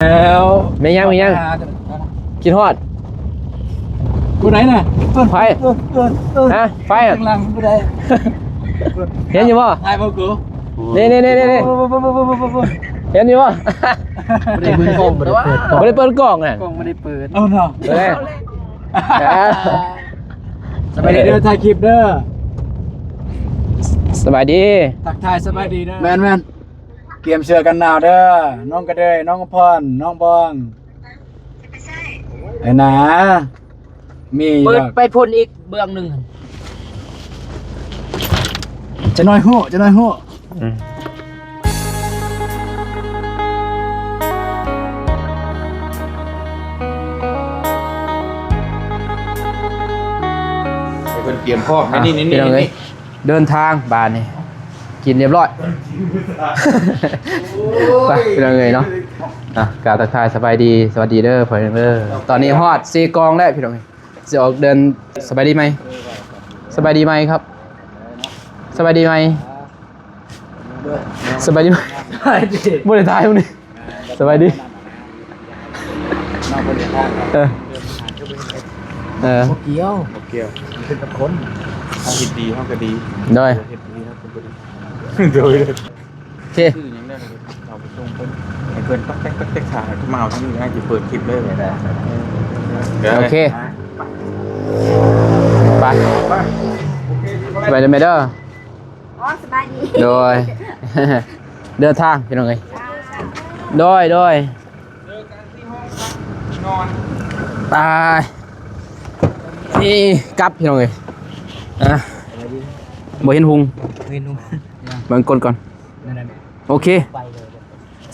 ແລ້ວ ແມ່ນຫຍັງ ແມ່ນຫຍັງ? ຄິດຮອດ ຜູ້ໃດນະ? ໃຜ? ເອີ້ນ ເອີ້ນ ເອີ້ນ ຮະ? ໃຜອະ? ຂ້າງຫຼັງຜູ້ໃດ? ເຫັນຢູ່ບໍ່? ຖ່າຍບໍ່ກູ? ນີ້ໆໆໆ ເຫັນຢູ່ບໍ່? ບໍ່ໄດ້ເປີດກ້ອງ ບໍ່ໄດ້ເປີດກ້ອງ ບໍ່ໄດ້ເປີດກ້ອງນະ ກ້ອງບໍ່ໄດ້ເປີດ ເອົາເນາະ ເອີ ສະບາຍດີເດີ ຖ່າຍຄລິບເດີ ສະບາຍດີ ທັກທາຍສະບາຍດີເດີ ແມ່ນໆ ກຽມເສື້ອກັນໜາວເດີ ນ້ອງກະເດີຍ ນ້ອງພອນ ນ້ອງບອງ ໄອ້ໜາ ມີ ເປີດ ດອກ ໄປພຸ້ນອີກເບື້ອງໜຶ່ງ ຈະໜ້ອຍຮູ້ ຈະໜ້ອຍຮູ້ ອືມ ໃຫ້ເພິ່ນກຽມພ້ອມ ອ່ະ ນີ້ໆໆ ພີ່ນ້ອງເອີຍ ນີ້ ເດີນທາງບາດນີ້ ກິນຮຽບຮ້ອຍ ໂອ້ຍ ໄປພີ່ນ້ອງເອີຍເນາະ ອ່ະ ກາບທັກທາຍສະບາຍດີ ສະຫວັດດີເດີພໍ່ນ້ອງເດີ ຕອນນີ້ຮອດເຊກອງແລ້ວພີ່ນ້ອງເອີຍ ຊິອອກເດີນ ສະບາຍດີໃໝ່ ສະບາຍດີໃໝ່ຄັບ ສະບາຍດີໃໝ່ ສະບາຍດີໃໝ່ ສະບາຍດີ ບໍ່ໄດ້ຖ່າຍມື້ນີ້ ສະບາຍດີ ນ້ອງບໍ່ໄດ້ທາງ ເອີ ເອີ ບໍ່ກ່ຽວ ບໍ່ກ່ຽວ ມັນຂຶ້ນກັບຄົນ ເຮົາເຮັດດີເຮົາກໍດີ ໂດຍ ເຮັດບໍ່ດີເຮົາກໍບໍ່ດີ ໂດຍ ໂອເຄ ເອົາໄປສົ່ງເພິ່ນ ໃຫ້ເພິ່ນຕັກແຕັກຕັກແຕັກ ຖ້າເຂົາມາເອົາທາງນີ້ ໃຫ້ຊິເປີດຄລິບເລີຍ ໄດ້ ໂອເຄ ໄປ ໄປ ໄປເດີແມ່ເດີ ອໍ ສະບາຍດີ ໂດຍ ເດີນທາງພີ່ນ້ອງເອີຍ ໂດຍ ໂດຍ ເຈີກັນທີ່ຫ້ອງພັກນອນ ຕາຍ ນີ້ກັບພີ່ນ້ອງເອີຍ ອ່ະ ບໍ່ເຫັນຫຸງ ເຫັນຫຸງ ເບິ່ງກົ້ນກ່ອນ ໂອເຄ ໄປເລີຍ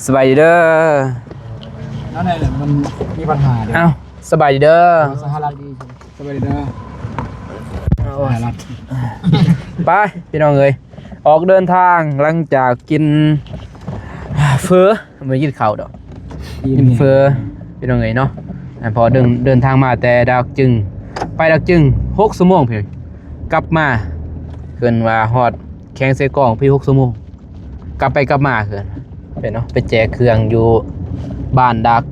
ສະບາຍດີເດີ ນັ້ນແຫຼະ ມັນມີບັນຫາເດ້ ເອົ້າ ສະບາຍດີເດີ ສະຫະລັດ ສະບາຍດີເດີ ໂອ້ຍ ສະຫະລັດ ໄປ ພີ່ນ້ອງເອີຍ ອອກເດີນທາງຫຼັງຈາກກິນເຝີ ບໍ່ໄດ້ກິນເຂົ້າດອກ ກິນເຝີ ພີ່ນ້ອງເອີຍເນາະ ເພາະເດີນ ເດີນທາງມາແຕ່ດາກຈຶງ ໄປດາກຈຶງຫົກຊົ່ວໂມງພີ່ ກັບມາ ເອີ້ນວ່າຮອດແຂວງເຊກອງພີ່ ຫົກຊົ່ວໂມງ ກັບໄປກັບມາຄືກັນເນາະ ໄປແຈກເຄື່ອງຢູ່ບ້ານດາກ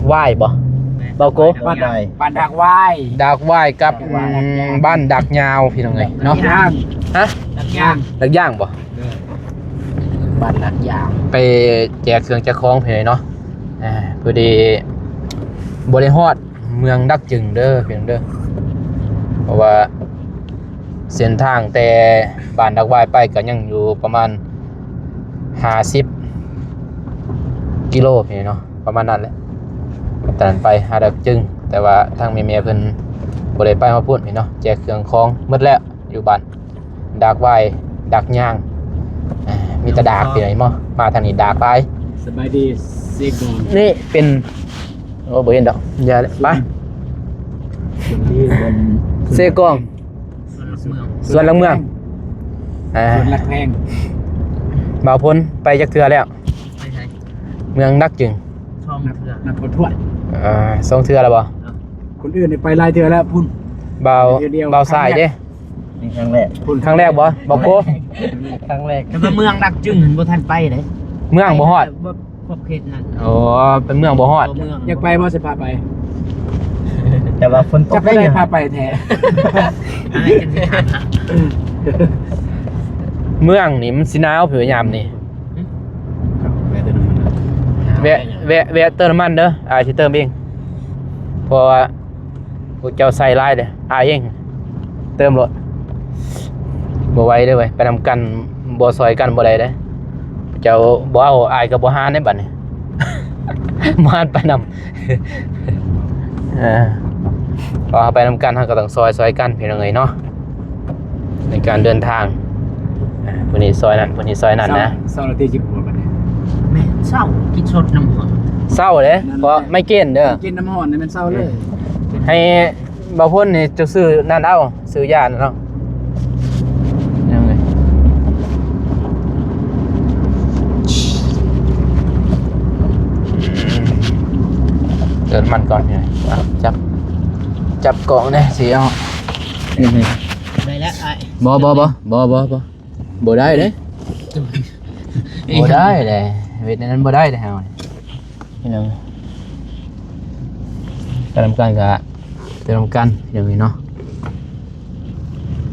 ຫວາຍບໍ່ ແມ່ນ ເບົາໂກ ບ້ານໃດ ບ້ານດາກຫວາຍ ດາກຫວາຍກັບ ດາກຫວາຍ ອືມ ບ້ານດາກຍາວ ພີ່ນ້ອງເອີຍເນາະ ດາກຍາງ ຮະ ດາກຍາງ ດາກຍາງບໍ່ ເອີ ບ້ານດາກຍາງ ໄປແຈກເຄື່ອງແຈກຂອງ ພີ່ນ້ອງເນາະ ອ່າ ພໍດີບໍ່ໄດ້ຮອດ ເມືອງດາກຈຶງເດີພີ່ນ້ອງເດີ ເພາະວ່າເສັ້ນທາງແຕ່ບ້ານດາກຫວາຍໄປກໍຍັງຢູ່ປະມານຫ້າສິບກິໂລພີ່ນ້ອງເນາະ ປະມານນັ້ນແຫຼະ ຕອນນັ້ນໄປຫາດາກຈຶງ ແຕ່ວ່າທາງແມ່ໆເພິ່ນບໍ່ໄດ້ໄປຮອດພຸ້ນພີ່ນ້ອງເນາະ ແຈກເຄື່ອງຂອງໝົດແລ້ວ ຢູ່ບ້ານດາກຫວາຍ ດາກຍາງ ອ່າ ມີແຕ່ດາກພີ່ນ້ອງເນາະ ມາທາງນີ້ດາກຫຼາຍ ສະບາຍດີເຊກອງ ນີ້ເປັນ ໂອ້ ບໍ່ເຫັນດອກ ຢ່າແຫຼະ ໄປ ເຊກອງ ສວນຫຼັກເມືອງ ສວນຫຼັກເມືອງ ອ່າ ສວນຫຼັກແພງ ບ່າວພົນໄປຈັກເທື່ອແລ້ວ? ໄປໃສ? ເມືອງດາກຈຶງ ສອງເທື່ອ ນັບບໍ່ຖ້ວນ ອ່າ ສອງເທື່ອແລ້ວບໍ່? ເອີ ຄົນອື່ນນີ້ໄປຫຼາຍເທື່ອແລ້ວພຸ້ນ ບ່າວ ບ່າວຊາຍເດ້ ນີ້ຄັ້ງແລກ ພຸ້ນ ຄັ້ງແລກບໍ່? ບໍ່ໂກ ຄັ້ງແລກ ແຕ່ວ່າເມືອງດາກຈຶງຫັ້ນບໍ່ທັນໄປເດ້ ເມືອງບໍ່ຮອດ ບໍ່ ຂອບເຂດນັ້ນ ອໍ ເປັນເມືອງບໍ່ຮອດ ບໍ່ເມືອງ ຢາກໄປບໍ່? ຊິພາໄປ ແຕ່ວ່າຝົນຕົກ ຈະໄປໄດ້ ພາໄປແທ້ ເມືອງນີ້ມັນຊິໜາວເພຍາຍາມນີ້ ແວະ ແວະ ແວະເຕີມນ້ຳມັນເດີ ອ້າຍຊິເຕີມເອງ ເພາະວ່າ ພວກເຈົ້າໃສ່ຫຼາຍເດ້ ອ້າຍເອງເຕີມໂລດ ບໍ່ໄຫວເດ້ເວີຍ ໄປນຳກັນບໍ່ຊ່ອຍກັນບໍ່ໄດ້ເດ້ ເຈົ້າບໍ່ເອົາ ອ້າຍກໍບໍ່ຫານເດ້ບັດນີ້ ມານໄປນຳ ເອີ ເພາະເຮົາໄປນຳກັນ ເຮົາກໍຕ້ອງຊ່ອຍ ຊ່ອຍກັນ ພີ່ນ້ອງເອີຍເນາະ ໃນການເດີນທາງ ອ່າ ຜູ້ນີ້ຊ່ອຍນັ້ນ ຜູ້ນີ້ຊ່ອຍນັ້ນນະ ເຊົາລະຕິ ຊິບວກກັນນີ້ ແມ່ນ ເຊົາ ກິນສົດນ້ຳຮ້ອນ ເຊົາເດ້ ເພາະໄມເກຣນເດີ ກິນນ້ຳຮ້ອນນີ້ແມ່ນເຊົາເລີຍ ໃຫ້ບ່າວພົນນີ້ ເຈົ້າຊື້ນັ້ນເອົາ ຊື້ຢານັ້ນເອົາ ຍັງເລີຍ ເຕີມນ້ຳມັນກ່ອນ ຈັບ ຈັບກ້ອງແດ່ ຊິເອົາ ໄດ້ແລ້ວອ້າຍ ບໍ່ ບໍ່ ບໍ່ ບໍ່ ບໍ່ ບໍ່ ບໍ່ໄດ້ເດ້ ບໍ່ໄດ້ເດ້ ເຮັດແນວນັ້ນບໍ່ໄດ້ເດ້ເຮົານີ້ ພີ່ນ້ອງ ໄປນຳກັນກະ ໄປນຳກັນ ພີ່ນ້ອງເອີຍເນາະ.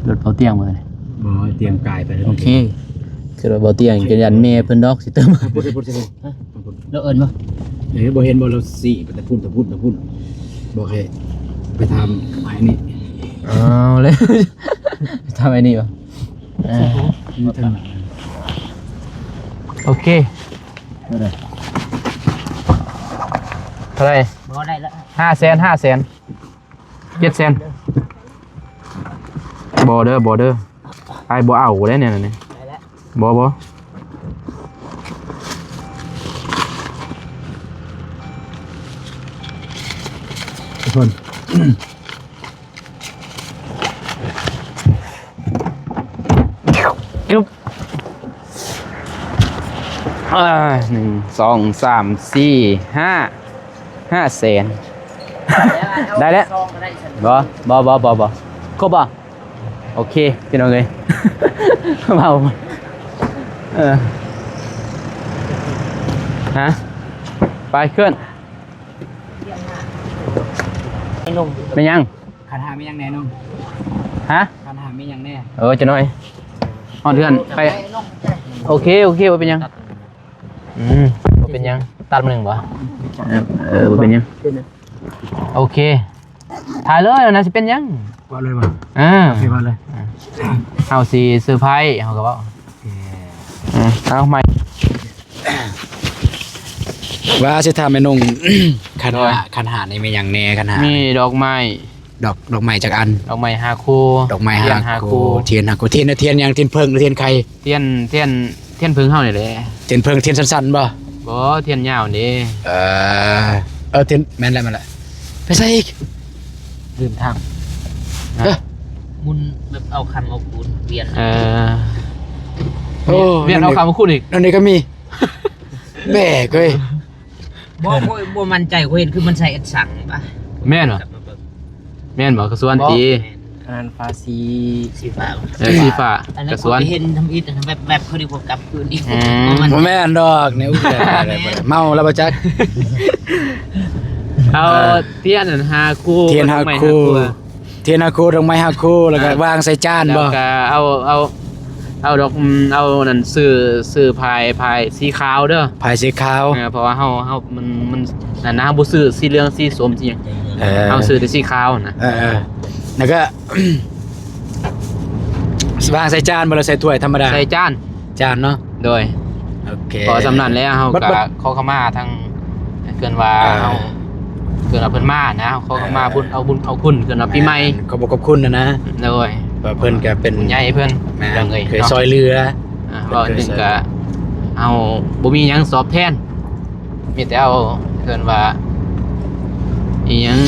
ລົດເບົາຕຽງບໍ່ນີ້? ບໍ່ ຕຽງກາຍໄປແລ້ວ. ໂອເຄ ຄືວ່າເບົາຕຽງ ຈະຢ້ານແມ່ເພິ່ນດອກ ຊິຕື່ມ. ພຸ້ນ ພຸ້ນ ພຸ້ນ ຮະ? ລາວເອີ້ນບໍ່? ເອີ ບໍ່ເຫັນບໍ່? ລາວຊີ້ໄປແຕ່ພຸ້ນ ແຕ່ພຸ້ນ ແຕ່ພຸ້ນ ບອກໃຫ້ໄປຖາມອ້າຍນີ້. ເອົາແລ້ວ ຖາມອ້າຍນີ້ບໍ່? ເອີ ຢູ່ທາງຫຼັງ. ໂອເຄ ເທົ່າໃດ? ເທົ່າໃດ? ບໍ່ໄດ້ລະ ຫ້າແສນ ຫ້າແສນ ເຈັດແສນ. ບໍ່ເດີ ບໍ່ເດີ ອ້າຍບໍ່ເອົາແລ້ວແນວນັ້ນ. ບໍ່ ບໍ່ ທຸກຄົນ. ອຶບ ອ່າ ໜຶ່ງ ສອງ ສາມ ສີ່ ຫ້າ ຫ້າແສນ ໄດ້ແລ້ວ. ບໍ່ ບໍ່ ບໍ່ ບໍ່ ຄົບບໍ່? ໂອເຄ ພີ່ນ້ອງເອີຍ ເວົ້າ ເອີ ຮະ ໄປເຄື່ອນ. ໄອ້ໜຸ່ມ ແມ່ນຫຍັງ? ຄັນຫາແມ່ນຫຍັງແດ່ໜຸ່ມ? ຮະ? ຄັນຫາແມ່ນຫຍັງແດ່? ເອີ ຈັກໜ້ອຍ ຮອດເຮືອນໄປ. ໂອເຄ ໂອເຄ ບໍ່ເປັນຫຍັງ. ອືມ ບໍ່ເປັນຫຍັງ ຕັດມາໜຶ່ງບໍ່? ເອີ ບໍ່ເປັນຫຍັງ. ໂອເຄ ຖ່າຍເລີຍ ນະ ຊິເປັນຫຍັງ? ເວົ້າເລີຍບໍ່? ເອີ ໂອເຄ ເວົ້າເລີຍ. ເຮົາຊິເຊີໄພ ເຮົາກໍເວົ້າ. ເອີ ເອົາໃໝ່ ວ່າຊິຖາມໄອ້ໜຸ່ມ ຄັນຫາ ໂດຍ ຄັນຫານີ້ມີຫຍັງແດ່? ຄັນຫາ ມີດອກໄມ້ ດອກ ດອກໄມ້ຈັກອັນ? ດອກໄມ້ຫ້າຄູ່ ດອກໄມ້ຫ້າ ທຽນຫ້າຄູ່ ທຽນຫ້າຄູ່. ທຽນ ທຽນຫຍັງ? ທຽນເຜິ້ງ ທຽນໄຂ່? ທຽນ ທຽນ ທຽນເຜິ້ງເຮົານີ້ແຫຼະ. ທຽນເຜິ້ງ ທຽນສັ້ນໆບໍ່? ບໍ່ ທຽນຍາວນີ້. ເອີ ເອີ ທຽນ ແມ່ນແລ້ວ ແມ່ນແລ້ວ. ໄປໃສອີກ? ລືມທາງ. ເອີ ໝຸນແບບເອົາຄຳເອົາຄູນວຽນ. ເອີ ໂອ້ ວຽນເອົາຄຳເອົາຄູນອີກ. ອັນນີ້ກໍມີ ແບກເວີຍ. ບໍ່ ບໍ່ ບໍ່ໝັ້ນໃຈ ຂ້ອຍເຫັນຄືມັນໃສ່ແອັດສັງປະ. ແມ່ນບໍ່? ແມ່ນບໍ່? ກະຊວນຕິ. ອັນນັ້ນຟ້າສີ ສີຟ້າ. ເອີ ສີຟ້າ ອັນນັ້ນກະຊວນ. ເຫັນທຳອິດແວບໆ ເຂົາເລີຍບໍ່ກັບຄືນອີກ. ອືມ ບໍ່ແມ່ນດອກ ແນວ ເມົາແລ້ວບໍ່ຈັກ. ເອົາ ເອີ ທຽນຫັ້ນຫ້າຄູ່ ທຽນຫ້າຄູ່ ດອກໄມ້ຫ້າຄູ່ ທຽນຫ້າຄູ່ ດອກໄມ້ຫ້າຄູ່ ແລ້ວກໍ ອ່າ ວາງໃສ່ຈານບໍ່? ແລ້ວກໍເອົາ ເອົາ ເອົາດອກ ອືມ ເອົານັ້ນ ຊື້ ຊື້ຜ້າ ຜ້າສີຂາວເດີ ຜ້າສີຂາວ. ເອີ ເພາະວ່າເຮົາ ເຮົາ ມັນ ມັນນັ້ນນະ ເຮົາບໍ່ຊື້ສີເຫຼືອງ ສີສົ້ມ ສີຫຍັງ. ເອີ ເຮົາຊື້ແຕ່ສີຂາວນະ. ເອີ ເອີ ແລ້ວກໍ ວາງໃສ່ຈານບໍ່ ຫຼືໃສ່ຖ້ວຍທຳມະດາ? ໃສ່ຈານ. ຈານເນາະ. ໂດຍ ໂອເຄ ພໍສ່ຳນັ້ນແລ້ວ ເຮົາກໍຂໍຂະມາທາງ ເອີ້ນວ່າ ອ່າ ເຮົາ ເອີ້ນວ່າເພິ່ນມານະ ຂໍຂະມາ ອ່າ ບຸນ ເອົາບຸນເອົາຄຸນ ເອີ້ນວ່າປີໃໝ່. ແມ່ນ ຂອບຄຸນນະນະ. ໂດຍ ວ່າເພິ່ນກໍເປັນຜູ້ໃຫຍ່ເພິ່ນ ແມ່ນ ເອີຍ ເຄີຍຊ່ອຍເຫຼືອ. ອ່າ ເວົ້າຈັ່ງໃດກໍເຮົາບໍ່ມີຫຍັງຕອບແທນ ມີແຕ່ເອົາ ເອີ້ນວ່າອີຫຍັງ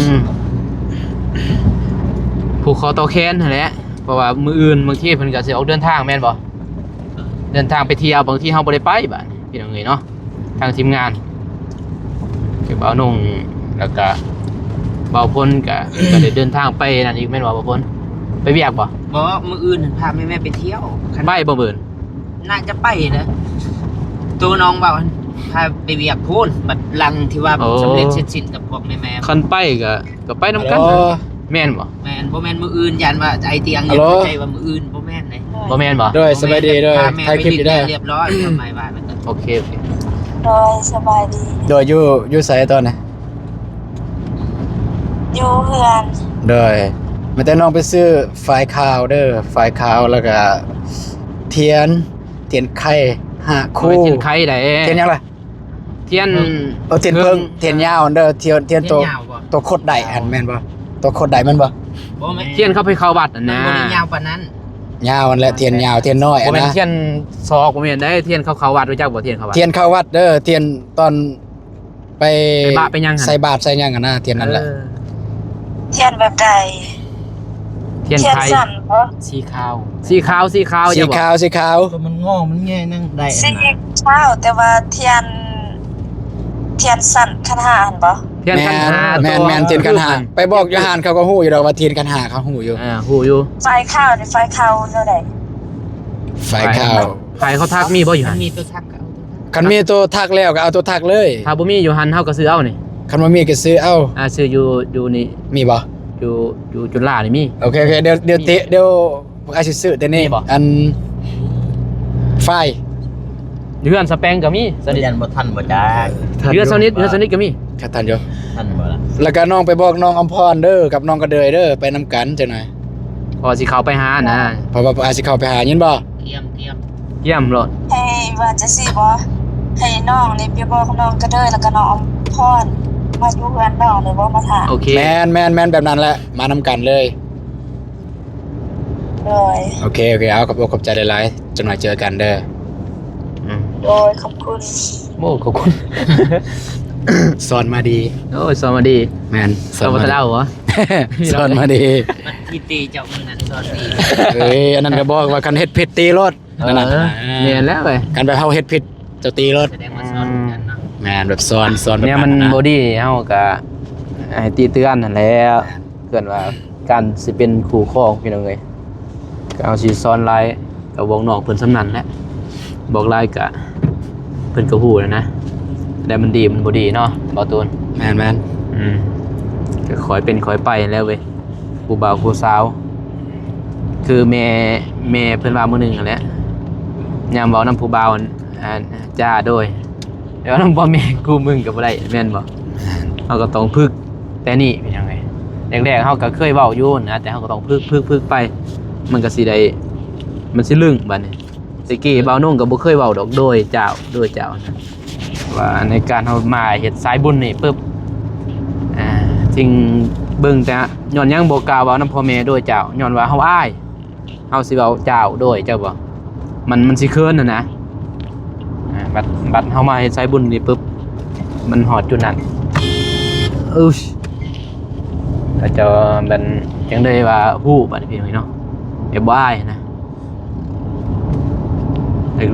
ຜູກຄໍຕໍ່ແຂນຫັ້ນແຫຼະ. ເພາະວ່າມື້ອື່ນບາງທີເພິ່ນກໍຊິອອກເດີນທາງແມ່ນບໍ່? ເດີນທາງໄປທ່ຽວ ບາງທີເຮົາບໍ່ໄດ້ໄປບາດນີ້ ພີ່ນ້ອງເອີຍເນາະ. ທາງທີມງານຄືບ່າວນົງ ແລ້ວກະບ່າວພົນ ກະ ກະໄດ້ເດີນທາງໄປນັ້ນອີກແມ່ນບໍ່ ບ່າວພົນ? ໄປວຽກບໍ່? ບໍ່ ມື້ອື່ນຫັ້ນພາແມ່ໆໄປທ່ຽວ. ໄປບໍ່ມື້ອື່ນ? ໜ້າຈະໄປນະ ໂຕນ້ອງເວົ້າຫັ້ນ ພາໄປວຽກພຸ້ນ ບັດຫຼັງທີ່ວ່າ ໂອ້ ສຳເລັດເສັດສິ້ນກັບພວກແມ່ໆ. ຄັນໄປກະ ກໍໄປນຳກັນ. ອໍ ແມ່ນບໍ່? ແມ່ນ ບໍ່ແມ່ນມື້ອື່ນ ຢ້ານວ່າໄອຕຽງ ອໍ ເຂົ້າໃຈວ່າມື້ອື່ນ ບໍ່ແມ່ນເດ້. ບໍ່ແມ່ນບໍ່? ໂດຍ ບໍ່ແມ່ນ ສະບາຍດີ. ໂດຍ ຖ່າຍຄລິບຢູ່ເດີ. ຮຽບຮ້ອຍ ຄວາມໝາຍວ່າ ໂອເຄ ໂອເຄ ໂດຍ ສະບາຍດີ. ໂດຍ ຢູ່ ຢູ່ໃສຕອນນີ້? ຢູ່ເຮືອນ. ໂດຍ ແມ່ນແຕ່ນ້ອງໄປຊື້ຝ້າຍຂາວເດີ ຝ້າຍຂາວ ແລ້ວກະທຽນ ທຽນໄຂ່ຫ້າຄູ່. ທຽນໄຂ່ໃດ? ທຽນຫຍັງລະ? ທຽນ ເອີ ທຽນເຜິ້ງ ທຽນຍາວຫັ້ນເດີ ທຽນ ທຽນໂຕ ທຽນຍາວບໍ່? ໂຕໂຄດໄດ້ຫັ້ນແມ່ນບໍ່? ໂຕໂຄດໄດ້ແມ່ນບໍ່? ບໍ່ແມ່ນ ທຽນເຂົາໄປເຂົ້າວັດຫັ້ນນະ. ມັນບໍ່ໄດ້ຍາວປານນັ້ນ. ຍາວຫັ້ນແຫຼະ ທຽນຍາວ ທຽນນ້ອຍຫັ້ນນະ. ບໍ່ແມ່ນທຽນສອກ ບໍ່ແມ່ນເດ້ ທຽນເຂົາເຂົ້າວັດ ຮູ້ຈັກບໍ່? ທຽນເຂົ້າວັດ ທຽນເຂົ້າວັດເດີ ທຽນຕອນໄປ ໄປບາດໄປຫຍັງຫັ້ນ ໃສ່ບາດໃສ່ຫຍັງຫັ້ນນະ ທຽນນັ້ນແຫຼະ. ເອີ ທຽນແບບໃດ? ທຽນ ທຽນໄຂ ສັ້ນບໍ່? ສີຂາວ ສີຂາວ ສີຂາວ ສີຂາວ ສີຂາວ ໂຕມັນງໍມັນແງ່ນັ້ນໄດ້ຫັ້ນນະ ສີຂາວ ແຕ່ວ່າທຽນ ທຽນສັ້ນຂັນຫ້າຫັ້ນບໍ່? ທຽນຂັນຫ້າ ແມ່ນ ແມ່ນ ທຽນຂັນຫ້າ. ໄປບອກຢູ່ຮ້ານເຂົາກໍຮູ້ຢູ່ດອກວ່າທຽນຂັນຫ້າ ເຂົາຮູ້ຢູ່. ອ່າ ຮູ້ຢູ່. ຝ້າຍຂາວນີ້ ຝ້າຍຂາວແນວໃດ? ຝ້າຍຂາວ ຝ້າຍຂາວທັກມີບໍ່ຢູ່ຫັ້ນ? ມີໂຕທັກກໍເອົາໂຕທັກ. ຄັນມີໂຕທັກແລ້ວກໍເອົາໂຕທັກເລີຍ. ຖ້າບໍ່ມີຢູ່ຫັ້ນ ເຮົາກໍຊື້ເອົານີ້. ຄັນບໍ່ມີກໍຊື້ເອົາ. ອ່າ ຊື້ຢູ່ ຢູ່ນີ້ ມີບໍ່? ຢູ່ ຢູ່ຈຸລານີ້ມີ. ໂອເຄ ໂອເຄ ດຽວ ດຽວເຕະ ດຽວອ້າຍຊິຊື້ແຕ່ນີ້. ມີບໍ່? ອັນ ໄຟ ຢູ່ເຮືອນສະແປງກໍມີ. ສະນິດ ບໍ່ທັນບໍ່ຈັກ. ເຮືອນສະນິດ ເຮືອນສະນິດກໍມີ. ຄັນທັນຢູ່. ທັນບໍ່ລະ? ແລ້ວກໍນ້ອງໄປບອກນ້ອງອຳພອນເດີ ກັບນ້ອງກະເດີຍເດີ ໄປນຳກັນຈັກໜ່ອຍ. ເພາະວ່າຊິເຂົ້າໄປຫານະ. ເພາະວ່າອ້າຍຊິເຂົ້າໄປຫາ ຍິນບໍ່? ກຽມ ກຽມ ກຽມໂລດ. ໃຫ້ວ່າຈັ່ງຊີ້ບໍ່? ໃຫ້ນ້ອງນີ້ໄປບອກນ້ອງກະເດີຍ ແລ້ວກໍນ້ອງອຳພອນ ມາຢູ່ເຮືອນນ້ອງເດີບໍ່? ມາຖ້າ. ໂອເຄ ແມ່ນ ແມ່ນ ແມ່ນ ແບບນັ້ນແຫຼະ ມານຳກັນເລີຍ. ໂດຍ ໂອເຄ ໂອເຄ ເອົາ ຂອບອົກຂອບໃຈຫຼາຍໆ ຈັກໜ່ອຍເຈີກັນເດີ. ອືມ ໂດຍ ຂອບຄຸນ. ໂອ້ ຂອບຄຸນ ສອນມາດີ. ໂອ້ຍ ສອນມາດີ. ແມ່ນ ສອນມາດີ. ສອນມາດີ ມັນທີ່ຕີເຈົ້າມື້ນັ້ນສອນດີ. ເອີຍ ອັນນັ້ນກໍບອກວ່າຄັນເຮັດຜິດຕີໂລດ. ເອີ ນັ້ນນະ ແມ່ນແລ້ວເວີຍ. ຄັນແບບເຮົາເຮັດຜິດ ເຈົ້າຕີໂລດ. ສະແດງວ່າສອນກັນເນາະ. ແມ່ນ ແບບສອນ ສອນແບບນັ້ນນະ. ແນວມັນບໍ່ດີ ເຮົາກໍໃຫ້ຕິເຕືອນຫັ້ນແຫຼະ. ແມ່ນ ເອີ້ນວ່າການຊິເປັນຄູ່ຄອງ ພີ່ນ້ອງເອີຍ ກໍເຮົາຊິສອນຫຼາຍ ກໍບອກນ້ອງເພິ່ນສ່ຳນັ້ນແຫຼະ. ບອກຫຼາຍກະ ເພິ່ນກໍຮູ້ແລ້ວນະ ແລ້ວມັນດີມັນບໍ່ດີເນາະ ບ່າວຕູນ. ແມ່ນໆ ອືມ ກໍຄ່ອຍເປັນຄ່ອຍໄປແລ້ວເວີຍ ຜູ້ບ່າວຜູ້ສາວ. ຄືແມ່ ແມ່ເພິ່ນວ່າມື້ໜຶ່ງຫັ້ນແຫຼະ ຍາມເວົ້ານຳຜູ້ບ່າວ ອັນ ຈ້າ ໂດຍ ແຕ່ວ່ານຳພໍ່ແມ່ກູມຶງກໍບໍ່ໄດ້ ແມ່ນບໍ່? ແມ່ນ ເຮົາກໍຕ້ອງຝຶກແຕ່ນີ້ ເປັນຫຍັງໄງ ແລກໆເຮົາກໍເຄີຍເວົ້າຢູ່ນະ ແຕ່ເຮົາກໍຕ້ອງຝຶກ ຝຶກ ຝຶກໄປ ມັນກໍຊິໄດ້ ມັນຊິລຶ້ງບາດນີ້. ແຕ່ກີ້ບ່າວນົງກໍບໍ່ເຄີຍເວົ້າດອກ ໂດຍເຈົ້າ ໂດຍເຈົ້ານະ ວ່າໃນການເຮົາມາເຮັດສາຍບຸນນີ້ປຶບ ອ່າ ຈຶ່ງເບິ່ງ ແຕ່ຍ້ອນຫຍັງບໍ່ກ້າເວົ້ານຳພໍ່ແມ່ໂດຍເຈົ້າ ຍ້ອນວ່າເຮົາອາຍ. ເຮົາຊິເວົ້າເຈົ້າໂດຍເຈົ້າບໍ່ ມັນ ມັນຊິເຂີນຫັ້ນນະ. ອ່າ ບັດ ບັດເຮົາມາເຮັດສາຍບຸນນີ້ປຶບ ມັນຮອດຈຸດນັ້ນ ອຶ ເຂົາເຈົ້າແມ່ນຈັ່ງໄດ້ວ່າຮູ້ບັດນີ້ພີ່ນ້ອງເນາະ ແບບບໍ່ອາຍນະ.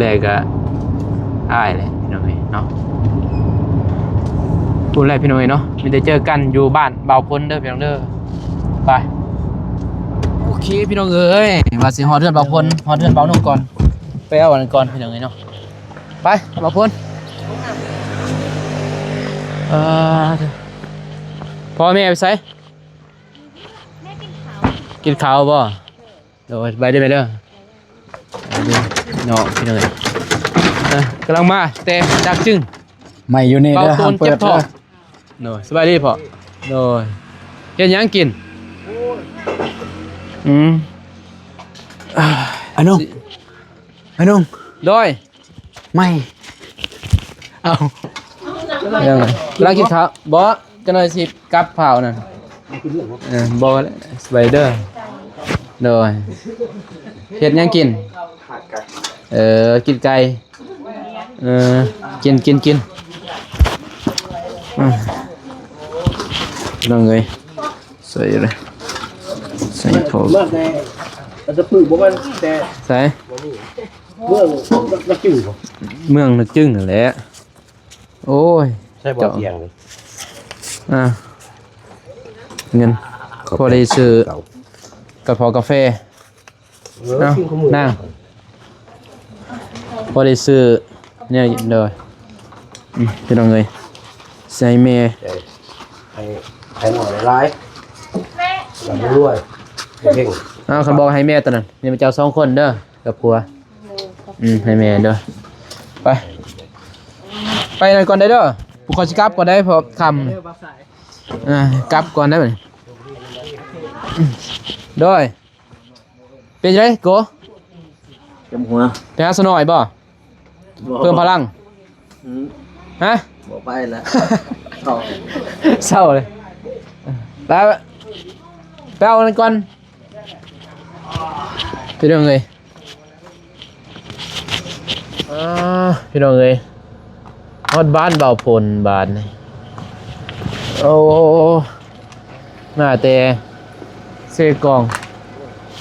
ແລກໆກໍອາຍແຫຼະພີ່ນ້ອງເອີຍເນາະ. ພຸ້ນແຫຼະພີ່ນ້ອງເອີຍເນາະ ມີແຕ່ເຈີກັນຢູ່ບ້ານບ່າວພົນເດີພີ່ນ້ອງເດີ. ໄປ ໂອເຄພີ່ນ້ອງເອີຍ ວ່າຊິຮອດເຮືອນບ່າວພົນ ຮອດເຮືອນບ່າວນົງກ່ອນ ໄປເອົາອັນນັ້ນກ່ອນພີ່ນ້ອງເອີຍເນາະ. ໄປບ່າວພົນ ເອີ ພໍ່ແມ່ໄປໃສ? ແມ່ກິນເຂົ້າ ກິນເຂົ້າບໍ່? ໂດຍ ສະບາຍດີແມ່ເດີ ເນາະພີ່ນ້ອງເອີຍ. ເອີ ກຳລັງມາແຕ່ດາກຈຶງ ໄມ້ຢູ່ນີ້ເດີ ຫ້າມເປີດເດີ. ໂດຍ ສະບາຍດີພໍ່. ໂດຍ ເຮັດຫຍັງກິນ? ອືມ ອາ ອານຸ ອານຸ ໂດຍ ໄມ້ ເອົາ ກຳລັງກິນເຂົ້າບໍ່? ຈັກໜ່ອຍຊິກັບເຜົານັ້ນ. ເອີ ບໍ່ ສະບາຍດີເດີ. ໂດຍ ເຮັດຫຍັງກິນ? ເອີ ກິນໄກ່. ເອີ ກິນ ກິນ ກິນ ອືມ ນ້ອງເອີຍ ໃສ່ເລີຍ ໃສ່ເຂົ້າ ມາແຕ່ ອັນຕະປືບໍ່ແມ່ນແຕ່ ໃສ່ ເມືອງນາຈຶງບໍ່? ເມືອງນາຈຶງຫັ້ນແຫຼະ. ໂອ້ຍ ໃສ່ບໍ່ ເຈົ້າ ຕຽງເລີຍ. ອ່າ ເງິນ ຂອບໃຈ ພໍໄດ້ຊື້ ເຂົ້າ ກະເພາະກາແຟ. ເອີ ເອົາ ກິນຂອງມື້ ນາງ ພໍໄດ້ຊື້ແນວກິນເດີ. ອືມ ພີ່ນ້ອງເອີຍ ໃສ່ແມ່ ໃຫ້ ໃຫ້ນ້ອງຫຼາຍໆ ລຳລວຍ ເຮັງໆ. ເອົາ ຄັນບອກໃຫ້ແມ່ຕອນນັ້ນ ນີ້ເປັນເຈົ້າສອງຄົນເດີ ກັບຜົວ. ອືມ ໃຫ້ແມ່ເດີ. ໄປ ໄປນັ້ນກ່ອນໄດ້ເດີ ຜູ້ຂໍຊິກັບກ່ອນໄດ້ ເພາະຄ່ຳ. ອ່າ ກັບກ່ອນໄດ້ບັດນີ້. ໂດຍ ເປັນຈັ່ງໃດໂກ? ເຈັບຫົວ. ໄປຫາສາວນ້ອຍບໍ່? ບໍ່ ເພີ່ມພະລັງ. ອືມ ຮະ? ບໍ່ໄປລະ ເຊົາ ເຊົາເລີຍ. ໄປ ໄປເອົານັ້ນກ່ອນ ພີ່ນ້ອງເອີຍ. ອ່າ ພີ່ນ້ອງເອີຍ ຮອດບ້ານບ່າວພົນບາດນີ້. ໂອ້ ມາແຕ່ເຊກອງ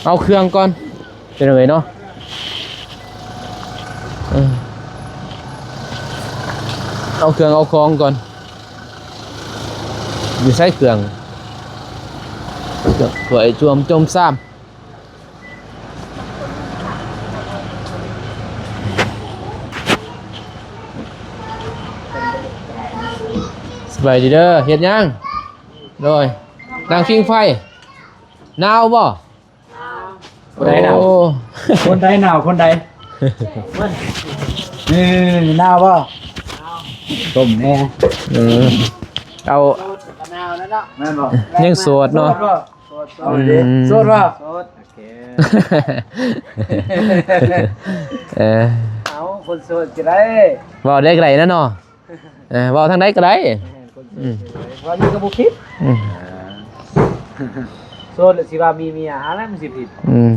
ເອົາເຄື່ອງກ່ອນ ພີ່ນ້ອງເອີຍເນາະ. ເອີ ເອົາເຄື່ອງເອົາຂອງກ່ອນ. ຢູ່ໃສເຄື່ອງ? ເຄື່ອງຖ້ວຍ ຈວມ ໂຈມ ຊາມ. ສະບາຍດີເດີ ເຮັດຫຍັງ? ໂດຍ ນັ່ງຜິງໄຟ. ໜາວບໍ່? ຄົນໃດໜາວ? ໂອ້ ຄົນໃດໜາວ ຄົນໃດ? ເອີ ໜາວບໍ່? ຕົ້ມແດ່. ເອີ ເອົາ ໜາວແລ້ວເນາະ ແມ່ນບໍ່? ຍັງໂສດເນາະ. ໂສດບໍ່? ໂສດ ອືມ ເອົາເດ້ ໂສດບໍ່? ໂສດ. ໂອເຄ ເອີ ເອົາ ຄົນໂສດກໍໄດ້ ເວົ້າໄດ້ກໍໄດ້ນະເນາະ. ເອີ ເວົ້າທາງໃດກໍໄດ້. ແມ່ນ ຄົນໂສດ ອືມ ເວົ້ານີ້ກໍບໍ່ຜິດ. ອືມ ໂສດແລ້ວຊິວ່າມີເມຍ ຫາແລ້ວມັນຊິຜິດ. ອືມ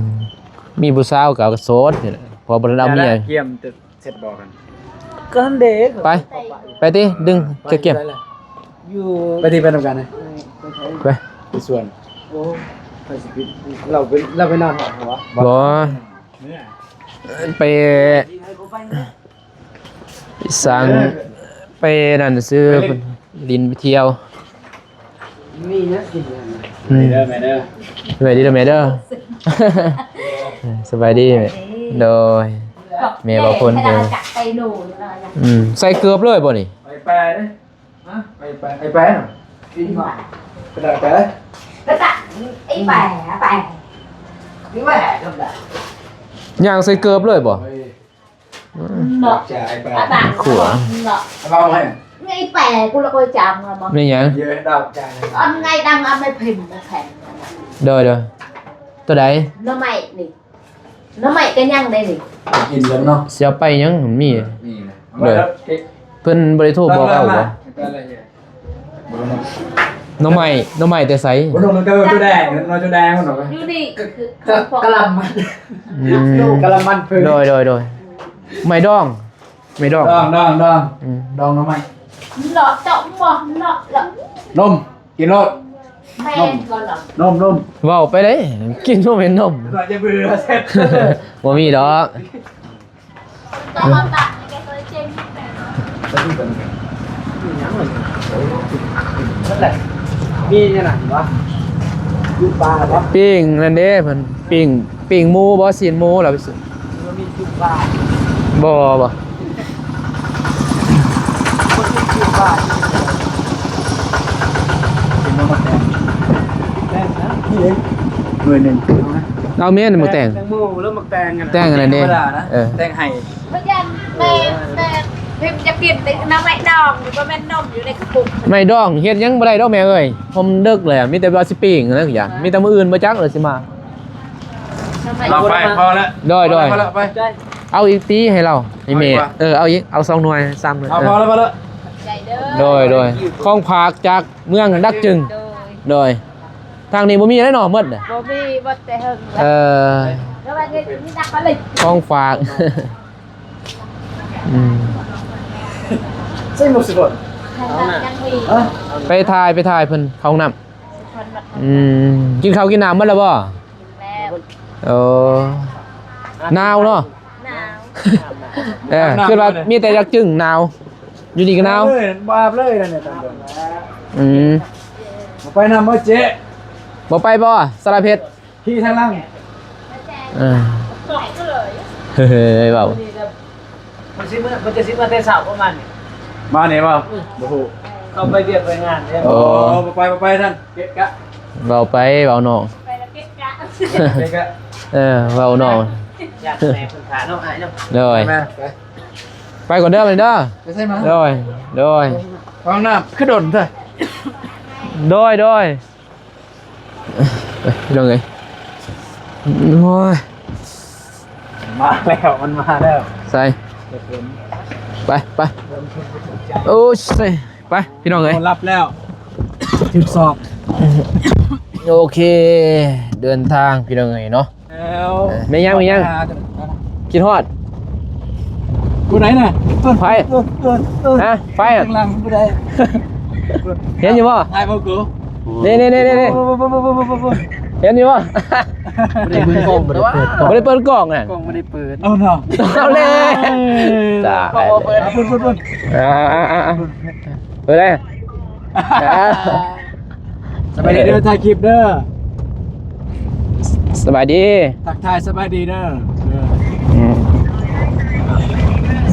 ມີຜູ້ສາວກໍໂສດນີ້ແຫຼະ ເພາະບໍ່ທັນເອົາເມຍ. ກຽມແຕ່ເຊັດບໍ່ກັນ ກໍຫັ້ນເດ້. ໄປ ໄປຕິ ດຶງ ໄປ ກຽມ ຢູ່ ໄປຕິ ໄປນຳກັນນະ. ໄປ ໄປສວນ. ໂອ້ ໃຜຊິຜິດ ລາວໄປ ລາວໄປນອນຫ້ອງຫວະ? ບໍ່ ໄປ ສ້າງ ໄປນັ້ນຊື່ ໄປຫຼິ້ນ ຫຼິ້ນໄປທ່ຽວ. ມີຫຍັງກິນແດ່? ອືມ ເດີແມ່ເດີ ສະບາຍດີເດີແມ່ເດີ. ສະບາຍດີແມ່. ໂດຍ ແມ່ເວົ້າຄົນເດີ. ອືມ ໃສ່ເກີບເລີຍບໍ່ນີ້? ໄປແປເດ້. ຮະ? ໄປແປ ໄປແປນະ? ໄປແປ ໄປແປ ໄປແປ ຍ່າງໃສ່ເກີບເລີຍບໍ່? ເນາະ ອາບາງ ຂົວ ເນາະ ອາບາງໃຫ້ ໄງແປ ກູລະກໍຈຳລະບໍ່ ແມ່ນຫຍັງ? ອັນໄງດັງ ອັນໄງພິມ ແຂງ. ໂດຍ ໂດຍ ຕົວໃດ? ໜໍ່ໄມ້ນີ້ ໜໍ່ໄມ້ກໍຍັງໄດ້ນີ້ ກິນແລ້ວເນາະ. ຊິເອົາໄປຫຍັງ? ມີ ມີນະ. ໂດຍ ເພິ່ນບໍ່ໄດ້ໂທບອກເອົາບໍ່? ໜໍ່ໄມ້ ໜໍ່ໄມ້ແຕ່ໃສ? ບໍ່ ໜໍ່ໄມ້ຕົວແດງ ໜໍ່ໄມ້ຕົວແດງ ມັນອອກ ຢູ່ນີ້ ກະລຳມັນ ອືມ ກະລຳມັນເພິ່ນ. ໂດຍ ໂດຍ ໂດຍ ໄມ້ດອງ ໄມ້ດອງ ດອງ ດອງ ດອງ ອືມ ດອງໜໍ່ໄມ້. ເນາະ ເຈົ້າບໍ່ເນາະ ເນາະ ນົມ ກິນໂລດ ແມ່ນບໍ່ເນາະ ນົມ ນົມ ເວົ້າໄປເດ້ ກິນບໍ່ແມ່ນນົມ ບໍ່ມີດອກ. ມີອັນນັ້ນບໍ່? ຢູ່ປ່າບໍ່? ປີ້ງນັ້ນເດ້ ເພິ່ນປີ້ງ ປີ້ງໝູບໍ່? ຊີ້ນໝູລະໄປຊື້. ບໍ່ມີຢູ່ປ່າ ບໍ່ ບໍ່ ບໍ່ມີຢູ່ປ່າ. ເຫັນບໍ່ໝາກແຕງ? ແຕງນະ ນີ້ເດ້ ໜ່ວຍໜຶ່ງ ເອົາແມ່ນໝາກແຕງ ແຕງໂມ ຫຼືໝາກແຕງຫັ້ນນະ ແຕງອັນນັ້ນເດ້ ທຳມະດານະ ເອີ ແຕງໄຫ້. ເພິ່ນຢ້ານແມ່ ແມ່ພິມຈະກິນແຕ່ໜໍ່ໄມ້ດອງ ບໍ່ແມ່ນນົມຢູ່ໃນກະປຸກ. ໄມ້ດອງເຮັດຫຍັງບໍ່ໄດ້ດອກແມ່ເອີຍ ເພາະມັນເດິກແລ້ວ ມີແຕ່ວ່າຊິປີ້ງຫັ້ນນະ ຢ້ານ ມີແຕ່ມື້ອື່ນບໍ່ຈັກລາວຊິມາ. ເອົາໄປ ພໍແລ້ວ ໂດຍ ໂດຍ ພໍແລ້ວ ພໍແລ້ວ ໄປ ເອົາອີກຕີໃຫ້ລາວ ໃຫ້ແມ່ ເອີ ເອົາອີກ ເອົາສອງໜ່ວຍ ສາມໜ່ວຍ ເອົາ ເອີ ພໍແລ້ວ ພໍແລ້ວ ໂດຍ ໂດຍ ຂອງຝາກຈາກເມືອງດັກຈຶງ ໂດຍ ໂດຍ. ທາງນີ້ບໍ່ມີແລ້ວເນາະ ໝົດ ບໍ່ມີ ໝົດແຕ່ເຫິງແລ້ວ ເອີ ແຕ່ວ່ານີ້ມີນັກຜະລິດ ຂອງຝາກ ອືມ ໃສ່ໝວກຊິບໍ່? ໄປຖ່າຍ ໄປຖ່າຍເພິ່ນເຂົ້າຫ້ອງນ້ຳ. ອືມ ກິນເຂົ້າກິນນ້ຳໝົດແລ້ວບໍ່? ກິນແລ້ວ ໂອ້ ໜາວເນາະ ໜາວ ເອີ ຄືວ່າມີແຕ່ຈັກຈຶງໜາວ ຢູ່ນີ້ກໍໜາວ ເອີ ບໍ່ອາບເລີຍນະ ອືມ ບໍ່ໄປນຳບໍ່ເຈ້? ບໍ່ໄປບໍ່ ສາລະເພັດ? ຂີ່ທາງຫຼັງ ເອີ ເຮີ້ຍ ເວົ້າ ມັນຊິເມືອ ມັນຈະຊິເມືອແຕ່ເຊົ້າປະມານນີ້ ມານີ້ບໍ່? ອືມ ບໍ່ຮູ້ ເຂົ້າໄປວຽກໄປງານເດ້. ໂອ້ ບໍ່ໄປ ບໍ່ໄປຊັ້ນ ເກະກະ ເວົ້າໄປ ເວົ້ານອກ ໄປລະເກະກະ ເກະກະ ເອີ ເວົ້ານອກ ຢ້ານແມ່ເພິ່ນຖ້າເນາະ ອ້າຍເນາະ ໂດຍ ແມ່ນ ໄປ ໄປກ່ອນເດີ ໄປເດີ ໄປໃສມາ? ໂດຍ ໂດຍ ຫ້ອງນ້ຳຄືດົນແທ້ ໂດຍ ໂດຍ. ເອີ ພີ່ນ້ອງເອີຍ ໂອ້ຍ ມາແລ້ວ ມັນມາແລ້ວ ໃສ ໄປ ໄປ ໂອ້ຍ ໄປ ພີ່ນ້ອງເອີຍ ຮັບແລ້ວ ຖືກສອບ ໂອເຄ ເດີນທາງ ພີ່ນ້ອງເອີຍເນາະ. ແລ້ວ ເອີ ແມ່ນຫຍັງ ແມ່ນຫຍັງ ໄປຫາ ຄິດຮອດ ຜູ້ໃດນະ? ໃຜ? ເອີ ເອີ ເອີ ຮະ? ໃຜອະ? ຂ້າງຫຼັງຜູ້ໃດ? ເຫັນຢູ່ບໍ່? ຖ່າຍບໍ່ກູ? ນີ້ໆໆໆ ເຫັນຢູ່ບໍ່? ບໍ່ໄດ້ເປີດກ້ອງ ບໍ່ໄດ້ເປີດກ້ອງນະ ກ້ອງບໍ່ໄດ້ເປີດ ເອົາເນາະ ເອົາແລ້ວ ຕາຍ ພຸ້ນໆໆ ອ່າໆໆ ເປີດແລ້ວ ສະບາຍດີເດີ ຖ່າຍຄລິບເດີ ສະບາຍດີ ທັກທາຍສະບາຍດີເດີ ເອີ ອືມ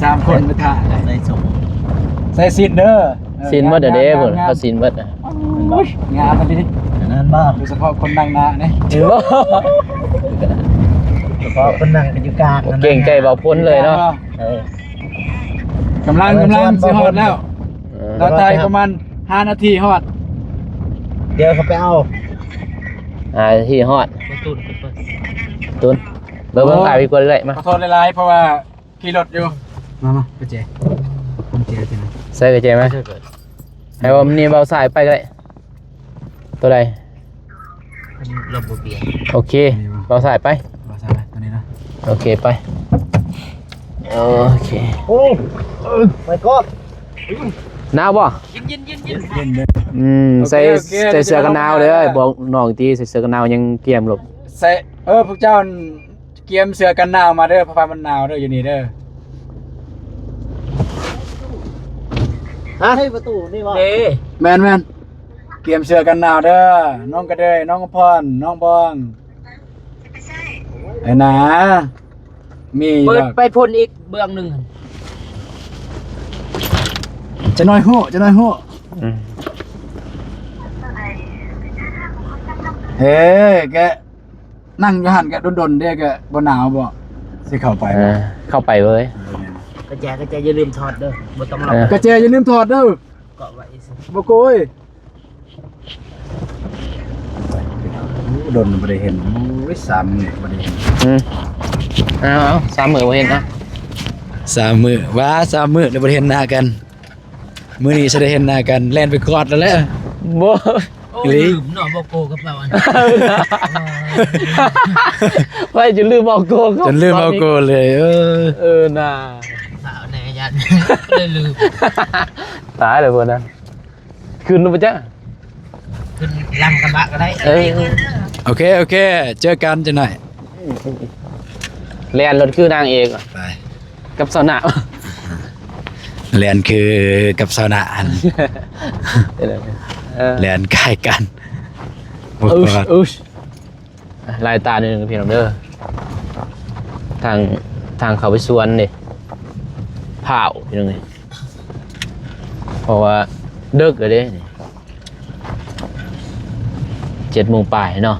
ສາມຄົນໄປຖ່າຍ ໃສ່ຊຸດ ໃສ່ຊິດເດີ ຊີ້ນໝົດແລ້ວເດ້ ງາມໆ ພຸ້ນ ເຂົາຊີ້ນໝົດນະ. ໂອ້ຍ ງາມອີ່ຫຼີ ອັນນັ້ນບໍ່? ໂດຍສະເພາະຄົນນັ່ງໜ້ານີ້ ບໍ່ ສະເພາະຄົນນັ່ງກໍຢູ່ກາງ ບໍ່ເກງໃຈເບົາພົນເລີຍເນາະ. ເອີ ກຳລັງ ກຳລັງຊິຮອດແລ້ວ ເອີ ລາວຖ່າຍປະມານຫ້ານາທີຮອດ. ດຽວເຂົາໄປເອົາ ຫ້ານາທີຮອດ. ຕຸ້ນ ເບິ່ງ ເບິ່ງ ຖ່າຍໄປກ່ອນເລີຍ ມາ. ຂໍໂທດຫຼາຍໆ ເພາະວ່າ ຂີ່ລົດຢູ່. ມາ ມາ ກະແຈ ກະແຈ ໃສ່ກະແຈມາ. ໃຫ້ວ່ານີ້ເບົາຊ້າຍໄປກໍໄດ້. ໂຕໃດ? ອັນນີ້ລະບົບເບຍ. ໂອເຄ ນີ້ບໍ່? ເບົາຊ້າຍໄປ. ເບົາຊ້າຍໄປ ໂຕນີ້ນະ. ໂອເຄ ໄປ. ໂອເຄ. ໂອ້ ມາຍກອດ ໜາວບໍ່? ເຢັນໆໆໆ. ອືມ ໂອເຄ ໃສ່ ໂອເຄ ໃສ່ເສື້ອກັນໜາວເດີ. ບອກນ້ອງຕິ ໃສ່ເສື້ອກັນໜາວ ຍັງກຽມລົບ. ໃສ່ ເອີ ພວກເຈົ້າ ກຽມເສື້ອກັນໜາວມາເດີ ເພາະວ່າມັນໜາວເດີ ຢູ່ນີ້ເດີ. ຮະ? ປະຕູນີ້ບໍ່? ເດ້ ແມ່ນໆ ກຽມເສື້ອກັນໜາວເດີ ນ້ອງກະເດີຍ ນ້ອງພອນ ນ້ອງບອງ ໄອ້ໜາ ມີ ເປີດ ແລ້ວ ໄປພຸ້ນອີກເບື້ອງໜຶ່ງ ຈະໜ້ອຍຮູ້ ຈະໜ້ອຍຮູ້. ອືມ ເອີ ກະ ນັ່ງຢູ່ຫັ້ນກະດົນໆເດ້ ກະບໍ່ໜາວບໍ່? ຊິເຂົ້າໄປ ເອີ ບໍ່? ເຂົ້າໄປເວີຍ. ເອີ ແມ່ນ ກະແຈ ກະແຈຢ່າລືມຖອດເດີ ບໍ່ຕ້ອງລັອກ. ເອີ ກະແຈຢ່າລືມຖອດເດີ ເກາະໄວ້ຊື່. ບໍ່ໂກຍ ດົນບໍ່ໄດ້ເຫັນ. ໂອ້ຍ ສາມມື້ບໍ່ໄດ້ເຫັນ. ອືມ ເອົາໆ ສາມມື້ບໍ່ເຫັນເນາະ ສາມມື້ ວ່າສາມມື້ແລ້ວບໍ່ໄດ້ເຫັນໜ້າກັນ. ມື້ນີ້ຊິໄດ້ເຫັນໜ້າກັນ ແລ່ນໄປກອດແລ້ວແຫຼະ. ບໍ່ ໂອ້ຍ ອີ່ຫຼີ ລືມເນາະ ບໍ່ໂກກະເປົາອັນ ໄວ້ຈົນລືມເອົາໂກ ຈົນລືມເອົາໂກເລີຍ. ເອີ ເອີນາ ສາວແດ່ຢ້ານເລີຍລືມ. ຕາຍແລ້ວເພິ່ນນະ ຂຶ້ນລົງໄປຈ້າ ຂຶ້ນຫຼັງກະບະກໍໄດ້. ເອີ ໂອເຄ ໂອເຄ ເຈີກັນຈັກໜ້ອຍ. ແລ່ນລົດຄືນາງເອກ ໄປ ກັບຊາວນາ ແລ່ນຄືກັບຊາວນາຫັ້ນ ເອີ ແລ່ນຄ້າຍກັນ. ອຸດ ອຸດ ອຸດ ຫຼາຍຕາໜຶ່ງພີ່ນ້ອງເດີ ທາງ ທາງເຂົ້າໄປສວນເດ້ ພ້າວພີ່ນ້ອງເອີຍ ເພາະວ່າເດິກແລ້ວເດ້ນີ້. ເຈັດໂມງປາຍເນາະ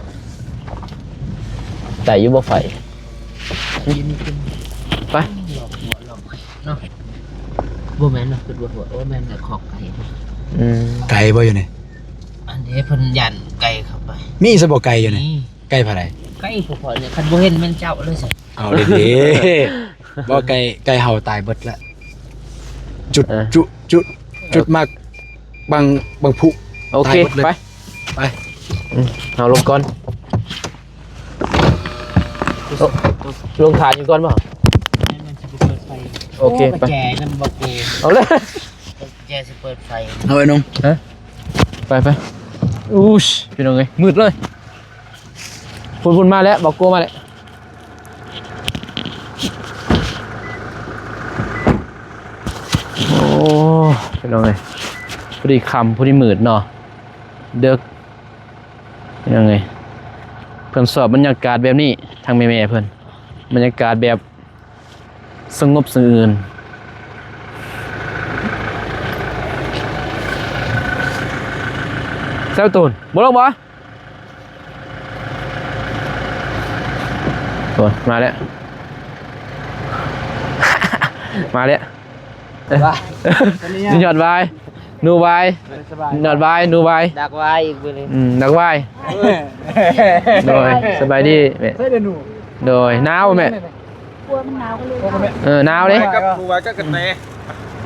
ໄດ້ຢູ່ບໍ່ໄຟ? ໄປ ເນາະ ບໍ່ແມ່ນເນາະ ຄືວ່າ ໂອ້ ແມ່ນແຫຼະ ຄອກໄກ່. ອືມ ໄກບໍ່ຢູ່ນີ້? ອັນນີ້ເພິ່ນຢ້ານໄກ່ເຂົ້າໄປ. ມີຊະບໍ່ໄກ່ຢູ່ນີ້? ມີ. ໄກ່ຜາໃດ? ໄກ່ຜູ້ພໍ່ນີ້ ຄັນບໍ່ເຫັນແມ່ນເຈົ້າເລີຍຊະ. ເອົາເດ້ ບໍ່ ໄກ່ ໄກ່ເຮົາຕາຍເບິດລະ. ຈຸດ ເອີ ຈຸ ຈຸ ຈຸດໝາກບັງ ບັງຜຸ. ໂອເຄ ຕາຍເບິດເລີຍ ໄປ ໄປ. ອືມ ເຮົາລົງກ່ອນ ລົງຖ່ານຢູ່ກ່ອນບໍ່? ແມ່ນ ແມ່ນ ຊິໄປເປີດໄຟ. ໂອເຄ ໂອ້ ໄປ ກະແຈນຳບໍ່ໂກ ເອົາເລີຍ ກະແຈຊິເປີດໄຟ. ເອົາໄອ້ໜຸ່ມ ຮະ ໄປ ໄປ. ອູ້ຍ ພີ່ນ້ອງເອີຍ ມືດເລີຍ. ພຸ້ນໆ ມາແລ້ວ ບໍ່ໂກມາແລ້ວ. ໂອ້ ພີ່ນ້ອງເອີຍ ພໍດີຄ່ຳ ພໍດີມືດເນາະ ເດິກ ພີ່ນ້ອງເອີຍ. ເພິ່ນຊອບບັນຍາກາດແບບນີ້ ທາງແມ່ໆ ເພິ່ນ ບັນຍາກາດແບບ ສະຫງົບສະເອືອນ. ແຊວຕູນ ບໍ່ລົງບໍ່? ໂອ້ຍ ມາແລ້ວ ມາແລ້ວ. ຍອດວາຍ ໜູວາຍ ເອີ ສະບາຍ ຍອດວາຍ ໜູວາຍ ດັກວາຍອີກມື້ນີ້. ອືມ ດັກວາຍ. ເອີ ໂດຍ ສະບາຍດີແມ່. ໂດຍ ໜາວແມ່? ກົວມັນໜາວກໍເລີຍ. ເອີ ໜາວເດ້ ກັບໜູວາຍກັບກະແຕ.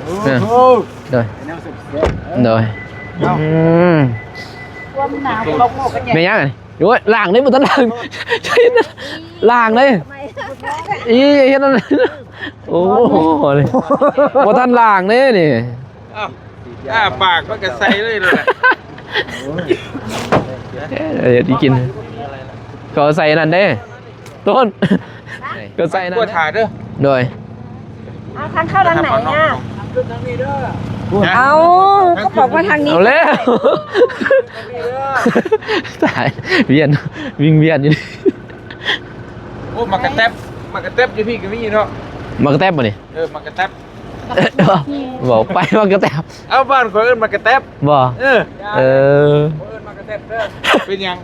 ເອີ ໂດຍ ໂດຍ. ອືມ ກົວມັນໜາວ. ແມ່ນຫຍັງອັນນີ້? ໂອ້ຍ ລ້າງເດ້ ບໍ່ທັນລ້າງ ລ້າງເດ້. ອີ ເຮັດອັນນັ້ນ ໂອ້ ບໍ່ທັນລ້າງເດ້ນີ້. ອ້າວ ອ້າປາກມັນກະໃສ່ເລີຍລະ. ເອີ ເຮັດກິນ ເຂົາໃສ່ອັນນັ້ນເດ້ ຕົ້ນ ເຂົາໃສ່ອັນນັ້ນ ກົວຖ້າເດີ. ໂດຍ. ເອົາທາງເຂົ້າທາງໃດອະ? ເອົາ ກໍບອກວ່າທາງນີ້. ເອົາແລ້ວ ຕາຍ ວຽນ ວິງວຽນຢູ່ນີ້. ໂອ້ ໝາກກະແຕັບ ໝາກກະແຕັບຢູ່ພີ້ກໍມີເນາະ. ໝາກກະແຕັບບໍ່ນີ້? ເອີ ໝາກກະແຕັບ. ເວົ້າໄປມັນກະແຕບ. ເອົາ ບ້ານຂ້ອຍເອີ້ນໝາກກະແຕບ. ບໍ່? ເອີ ເອີ ເປັນຫຍັງ?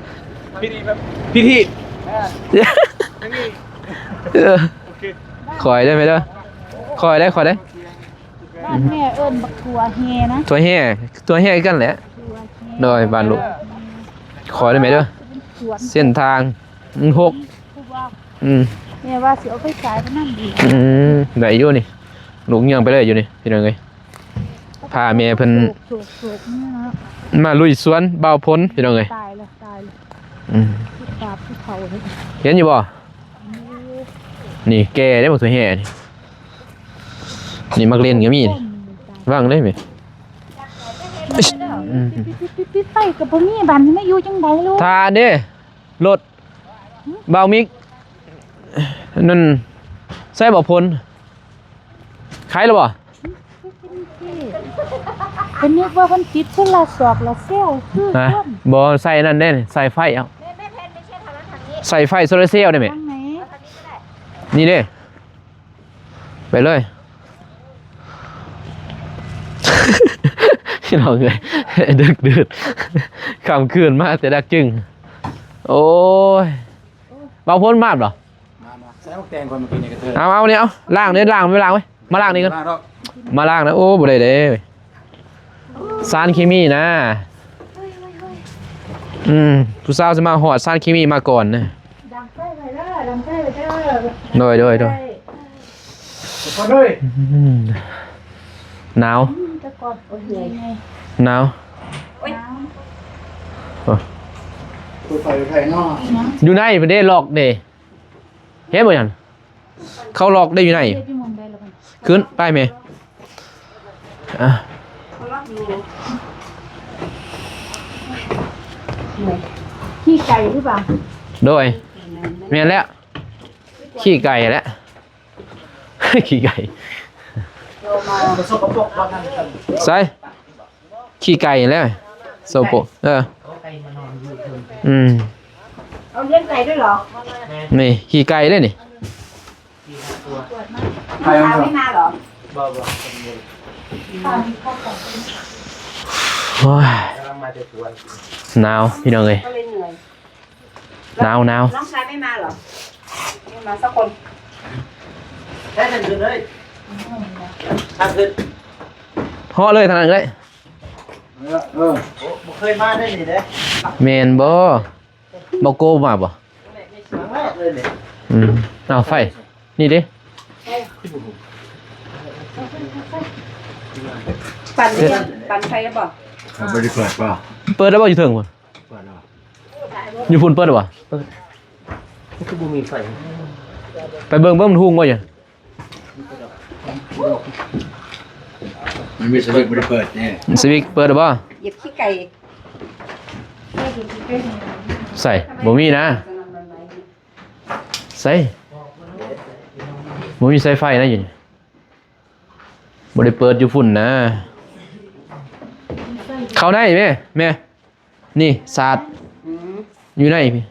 ພິທີ ພິທີ ເອີ ໂອເຄ ຄ່ອຍໄດ້ໄໝເດີ? ຄ່ອຍໄດ້ ຄ່ອຍໄດ້. ບ້ານແມ່ເອີ້ນບັກຖົ່ວແຮ່ນະ. ຖົ່ວແຮ່ ຖົ່ວແຮ່ຄືກັນແຫຼະ. ໂດຍ ບ້ານລູກ ຄ່ອຍໄດ້ໄໝເດີ? ເສັ້ນທາງມັນຫົກ. ອືມ ແມ່ວ່າຊິເອົາໄປຂາຍໄປນຳອີກ. ອືມ ໄດ້ຢູ່ນີ້ ລູກຍ່າງໄປເລີຍຢູ່ນີ້ ພີ່ນ້ອງເອີຍ. ພາແມ່ເພິ່ນ ໂຊກໆ ມາລຸຍສວນບ່າວພົນ ພີ່ນ້ອງເອີຍ. ຕາຍແລ້ວ ຕາຍແລ້ວ. ອືມ ເຫັນຢູ່ບໍ່? ນີ້ແກ່ເດ້ ບັກຖົ່ວແຮ່ນີ້. ນີ້ໝາກເລັ່ນກໍມີນີ້ ວາງເລີຍແມ່. ອືມ ປິດໆໆໆ ໄຟກໍບໍ່ມີ ບາດນີ້ມາຢູ່ຈັ່ງໃດລູກ? ຖ້າເດ້ ລົດ ບ່າວມິກ ນັ້ນ ໃສ່ບ່າວພົນ ໄຂແລ້ວບໍ່? ເພິ່ນນຶກວ່າເພິ່ນຕິດໂຊລາຊອກລາເຊວຄື ຮະ ຄົນ ບໍ່ ໃສ່ນັ້ນເດ້ ໃສ່ໄຟເອົາ. ແມ່ ແມ່ແພນໄປເຊັດເອົານະ ທາງນີ້ ໃສ່ໄຟໂຊລາເຊວໄດ້ແມ່. ທາງໃດ? ເອົາທາງນີ້ກໍໄດ້. ນີ້ເດ້ ພີ່ນ້ອງເອີຍ ດຶກດື່ນ ຄ່ຳຄືນມາແຕ່ດັກຈຶ່ງ. ໂອ້ຍ ບ່າວພົນມາດບໍ່? ມາ ມາ ໃສ່ໝາກແຕງກ່ອນ ມື້ກີ້ນີ້ກະເທີຍ. ເອົາ ເອົານີ້ ເອົາ ລ້າງເດ້ ລ້າງໄປ ລ້າງໄວ້ ມາລ້າງນີ້ກ່ອນ ມາລ້າງນະ. ໂອ້ ບໍ່ໄດ້ເດ້ ສານເຄມີນະ. ອືມ ຜູ້ສາວຊິມາຮອດ ສານເຄມີມາກ່ອນນະ. ດັງໄຟໄວ້ເດີ ດັງໄຟໄວ້ເດີ. ໂດຍ ໂດຍ ໂດຍ. ອືມ ໜາວ ອືມ ແຕ່ກ່ອນ ໂອ້ຍ ໜາວ. ໂອ້ຍ ເປີດໄຟໄປເນາະ. ຢູ່ໃນພຸ້ນເດ້ ລັອກເດ້ ເຫັນບໍ່ຫັ້ນ? ເຂົາລັອກໄດ້ຢູ່ໃນ. ຂຶ້ນໄປແມ່. ອ່ະ ຂີ້ໄກ່ຫຼືເປົ່າ? ໂດຍ ແມ່ນແລ້ວ ຂີ້ໄກ່ແຫຼະ ຂີ້ໄກ່. ໃສ? ຂີ້ໄກ່ແຫຼະ ໂຊໂປະ. ເອີ ອືມ ເອົາລ້ຽງໄກ່ດ້ວຍເຫລອ? ນີ້ ຂີ້ໄກ່ເດ້ນີ້. ໃຄ ລູກສາວໄມ່ມາເຫລອ? ບໍ່ ບໍ່ ໂອ້ຍ ກຳລັງມາແຕ່ສວນ. ໜາວ ພີ່ນ້ອງເອີຍ ກໍເລີຍເມື່ອຍ. ໜາວ ໜາວ. ນ້ອງຊາຍໄມ່ມາເຫລອ? ໄມ່ມາສັກຄົນ. ໄດ້ທັງຄືນເລີຍ ທັງຄືນ ເຫາະເລີຍທາງນັ້ນເລີຍ. ເອີ ເອີ ໂອ້ ບໍ່ເຄີຍມາເດ້ນີ້ເດ້. ແມ່ນບໍ່? ບໍ່ໂກມາບໍ່? ຄັ້ງແລກເລີຍນີ້. ອືມ ເອົາໄຟ ນີ້ເດ້ ປັ່ນ ປັ່ນໄຟແລ້ວບໍ່? ເອົາ ບໍ່ໄດ້ເປີດບໍ່? ເປີດແລ້ວບໍ່? ຢູ່ເທິງພຸ້ນ ເປີດແລ້ວບໍ່? ຢູ່ພຸ້ນເປີດແລ້ວບໍ່? ເປີດ ຄືບໍ່ມີໄຟ? ໄປເບິ່ງເບິ່ງມັນຮຸ່ງບໍ່ຢູ່. ມັນມີສະວິດບໍ່ໄດ້ເປີດເດ້. ສະວິດເປີດແລ້ວບໍ່? ຢຽບຂີ້ໄກ່. ໃສ? ບໍ່ມີນະ. ໃສ? ບໍ່ມີສາຍໄຟນະຢູ່ນີ້. ບໍ່ໄດ້ເປີດຢູ່ພຸ້ນນະ. ເຂົ້າໃນແມ່ ແມ່. ນີ້ສາດ ອືມ ຢູ່ໃນພີ້.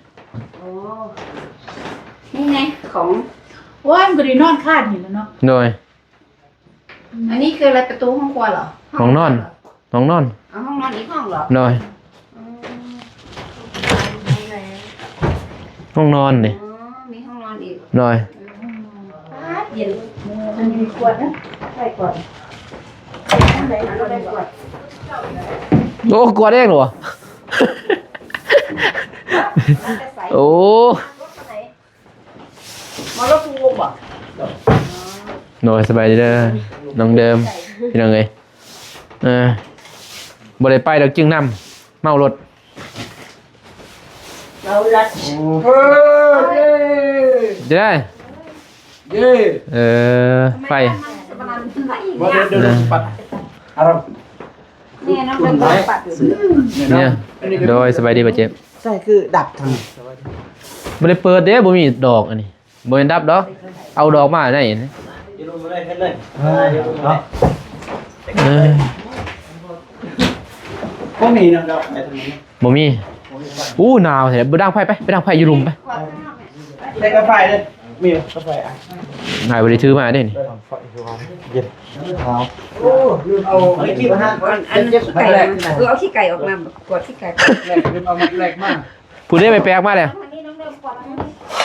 ໂອ້ ນີ້ໄງຂອງ. ໂອ້ຍ ມັນກໍໄດ້ນອນຄານນີ້ແຫຼະເນາະ. ໂດຍ. ອັນນີ້ຄືອະໄລ? ປະຕູຫ້ອງຄົວເຫລອ? ຫ້ອງນອນ ຫ້ອງນອນ. ເອົາ ຫ້ອງນອນອີກຫ້ອງເຫລອ? ໂດຍ. ອືມ ຫ້ອງນອນນີ້. ອໍ ມີຫ້ອງນອນອີກ. ໂດຍ. ເອີ ຫ້ອງນອນ ປາດ ເຢັນ. ອັນນີ້ຂວດນະ ໃສ່ຂວດ. ໂອ້ ກວດເອງເຫລອ? ໂອ້ ມາລົດພູວົງບໍ່? ໂດຍ ສະບາຍດີເດີ ນ້ອງເດີມ ພີ່ນ້ອງເອີຍ. ເອີ ບໍ່ໄດ້ໄປດອກ ຈຶ່ງນຳ ເມົາລົດ. ເອົາລະ ເອີ ເຢ້ ເຢ້ ເອີ ໄປ ບໍ່ໄດ້ ເດີນ ເອີ ປັດ ອາຣມ ແມ່ນ້ອງເດີນປັດ ເນຍ. ໂດຍ ສະບາຍດີ ບາດເຈັບ. ໃສ່ຄືດັບທາງນີ້. ບໍ່ໄດ້ເປີດເດ້ ບໍ່ມີດອກ ອັນນີ້ບໍ່ແມ່ນດັບດອກ ເອົາດອກມາໄດ້. ຢູ່ລຸ່ມເລີຍ ເຮັດເລີຍ ເອີ ເນາະ ເອີ ບໍ່ມີນະ ດັບໄປທາງນີ້. ບໍ່ມີ. ອູ້ ໜາວແທ້. ໄປດັງໄຟໄປ ໄປດັງໄຟຢູ່ລຸ່ມໄປ. ໃສ່ກາໄຟເດີ. ມີກາແຟ ອ້າຍບໍ່ໄດ້ຖືມາເດ້ນີ້. ເຢັນ ເອົາ ໂອ້ ລືມເອົາ ອັນ ອັນ ຂີ້ໄກ່ ເອີ ເອົາຂີ້ໄກ່ອອກມາ ກວາດຂີ້ໄກ່ ລືມເອົາໄມ້ແປກມາ. ຜູ້ໃດໄມ້ແປກມາແລ້ວ?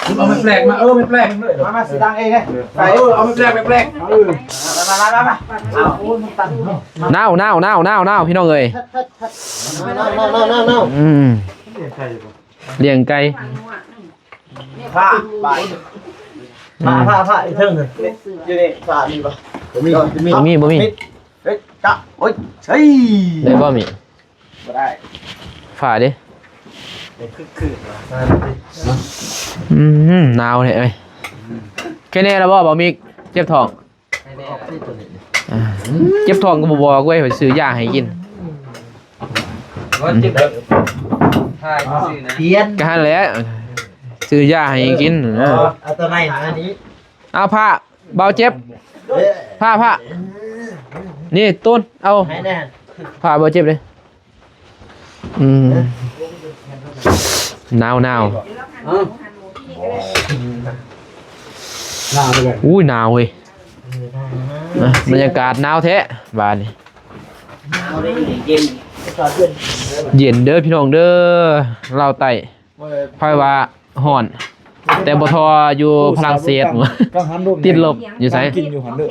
ລືມເອົາໄມ້ແປກມາ. ເອີ ໄມ້ແປກ ມາ ມາ ຊິຕັ້ງເອງເດ້. ເອີ ເອົາໄມ້ແປກ ໄມ້ແປກ ເອີ ມາ ມາ ມາ ມາ. ເອົາ ໂອ້ຍ ມັນຕັ້ງ ໜາວ ໜາວ ໜາວ ໜາວ ໜາວ ພີ່ນ້ອງເອີຍ. ອືມ ລ້ຽງໄກ່ ຜ້າ ຜ້າ ຜ້າ ຜ້າ ອີເທິງ ຢູ່ນີ້ ຜ້າມີບໍ່? ບໍ່ມີ ບໍ່ມີ ບໍ່ມີ. ເຮີ້ຍ ກະ ໂອ້ຍ ເຮີ້ຍ ໄດ້ບໍ່ມີ? ບໍ່ໄດ້ ຜ້າເດ້. ຄື ຄື ອືມ ໜາວແທ້ເອີຍ. ແຄ່ແນ່ລະບໍ່ ບໍ່ມີ ເຈັບທ້ອງ? ອ່າ ເຈັບທ້ອງກໍບໍ່ບອກເວີຍ ຂ້ອຍຊື້ຢາໃຫ້ກິນ. ບໍ່ເຈັບ ຖ່າຍຊື່ໆນະ ປ່ຽນ ກະຫັ້ນແຫຼະ ຊື້ຢາໃຫ້ກິນ. ເອີ ເອົາ ເອົາຕົວໃໝ່ມານີ້ ເອົາຜ້າ ເບົາເຈັບ ເອີ ຜ້າ ຜ້າ ນີ້ ໂຕນ ເອົາ ໃຫ້ແນ່ ຜ້າ ເບົາເຈັບເດ້. ອືມ ໜາວ ໜາວ ເອີ ໜາວເລີຍ ອຸ້ຍ ໜາວເວີຍ. ອ່ະ ບັນຍາກາດໜາວແທ້ບາດນີ້ ເຢັນ ເຢັນເດີພີ່ນ້ອງເດີ ລາວໃຕ້. ໃຜວ່າຮ້ອນ ແຕ່ບໍ່ທໍ່ຢູ່ຝຣັ່ງເສດ ຕິດລົບຢູ່ໃສ? ນັ່ງກິນຢູ່ຫັ້ນເດີ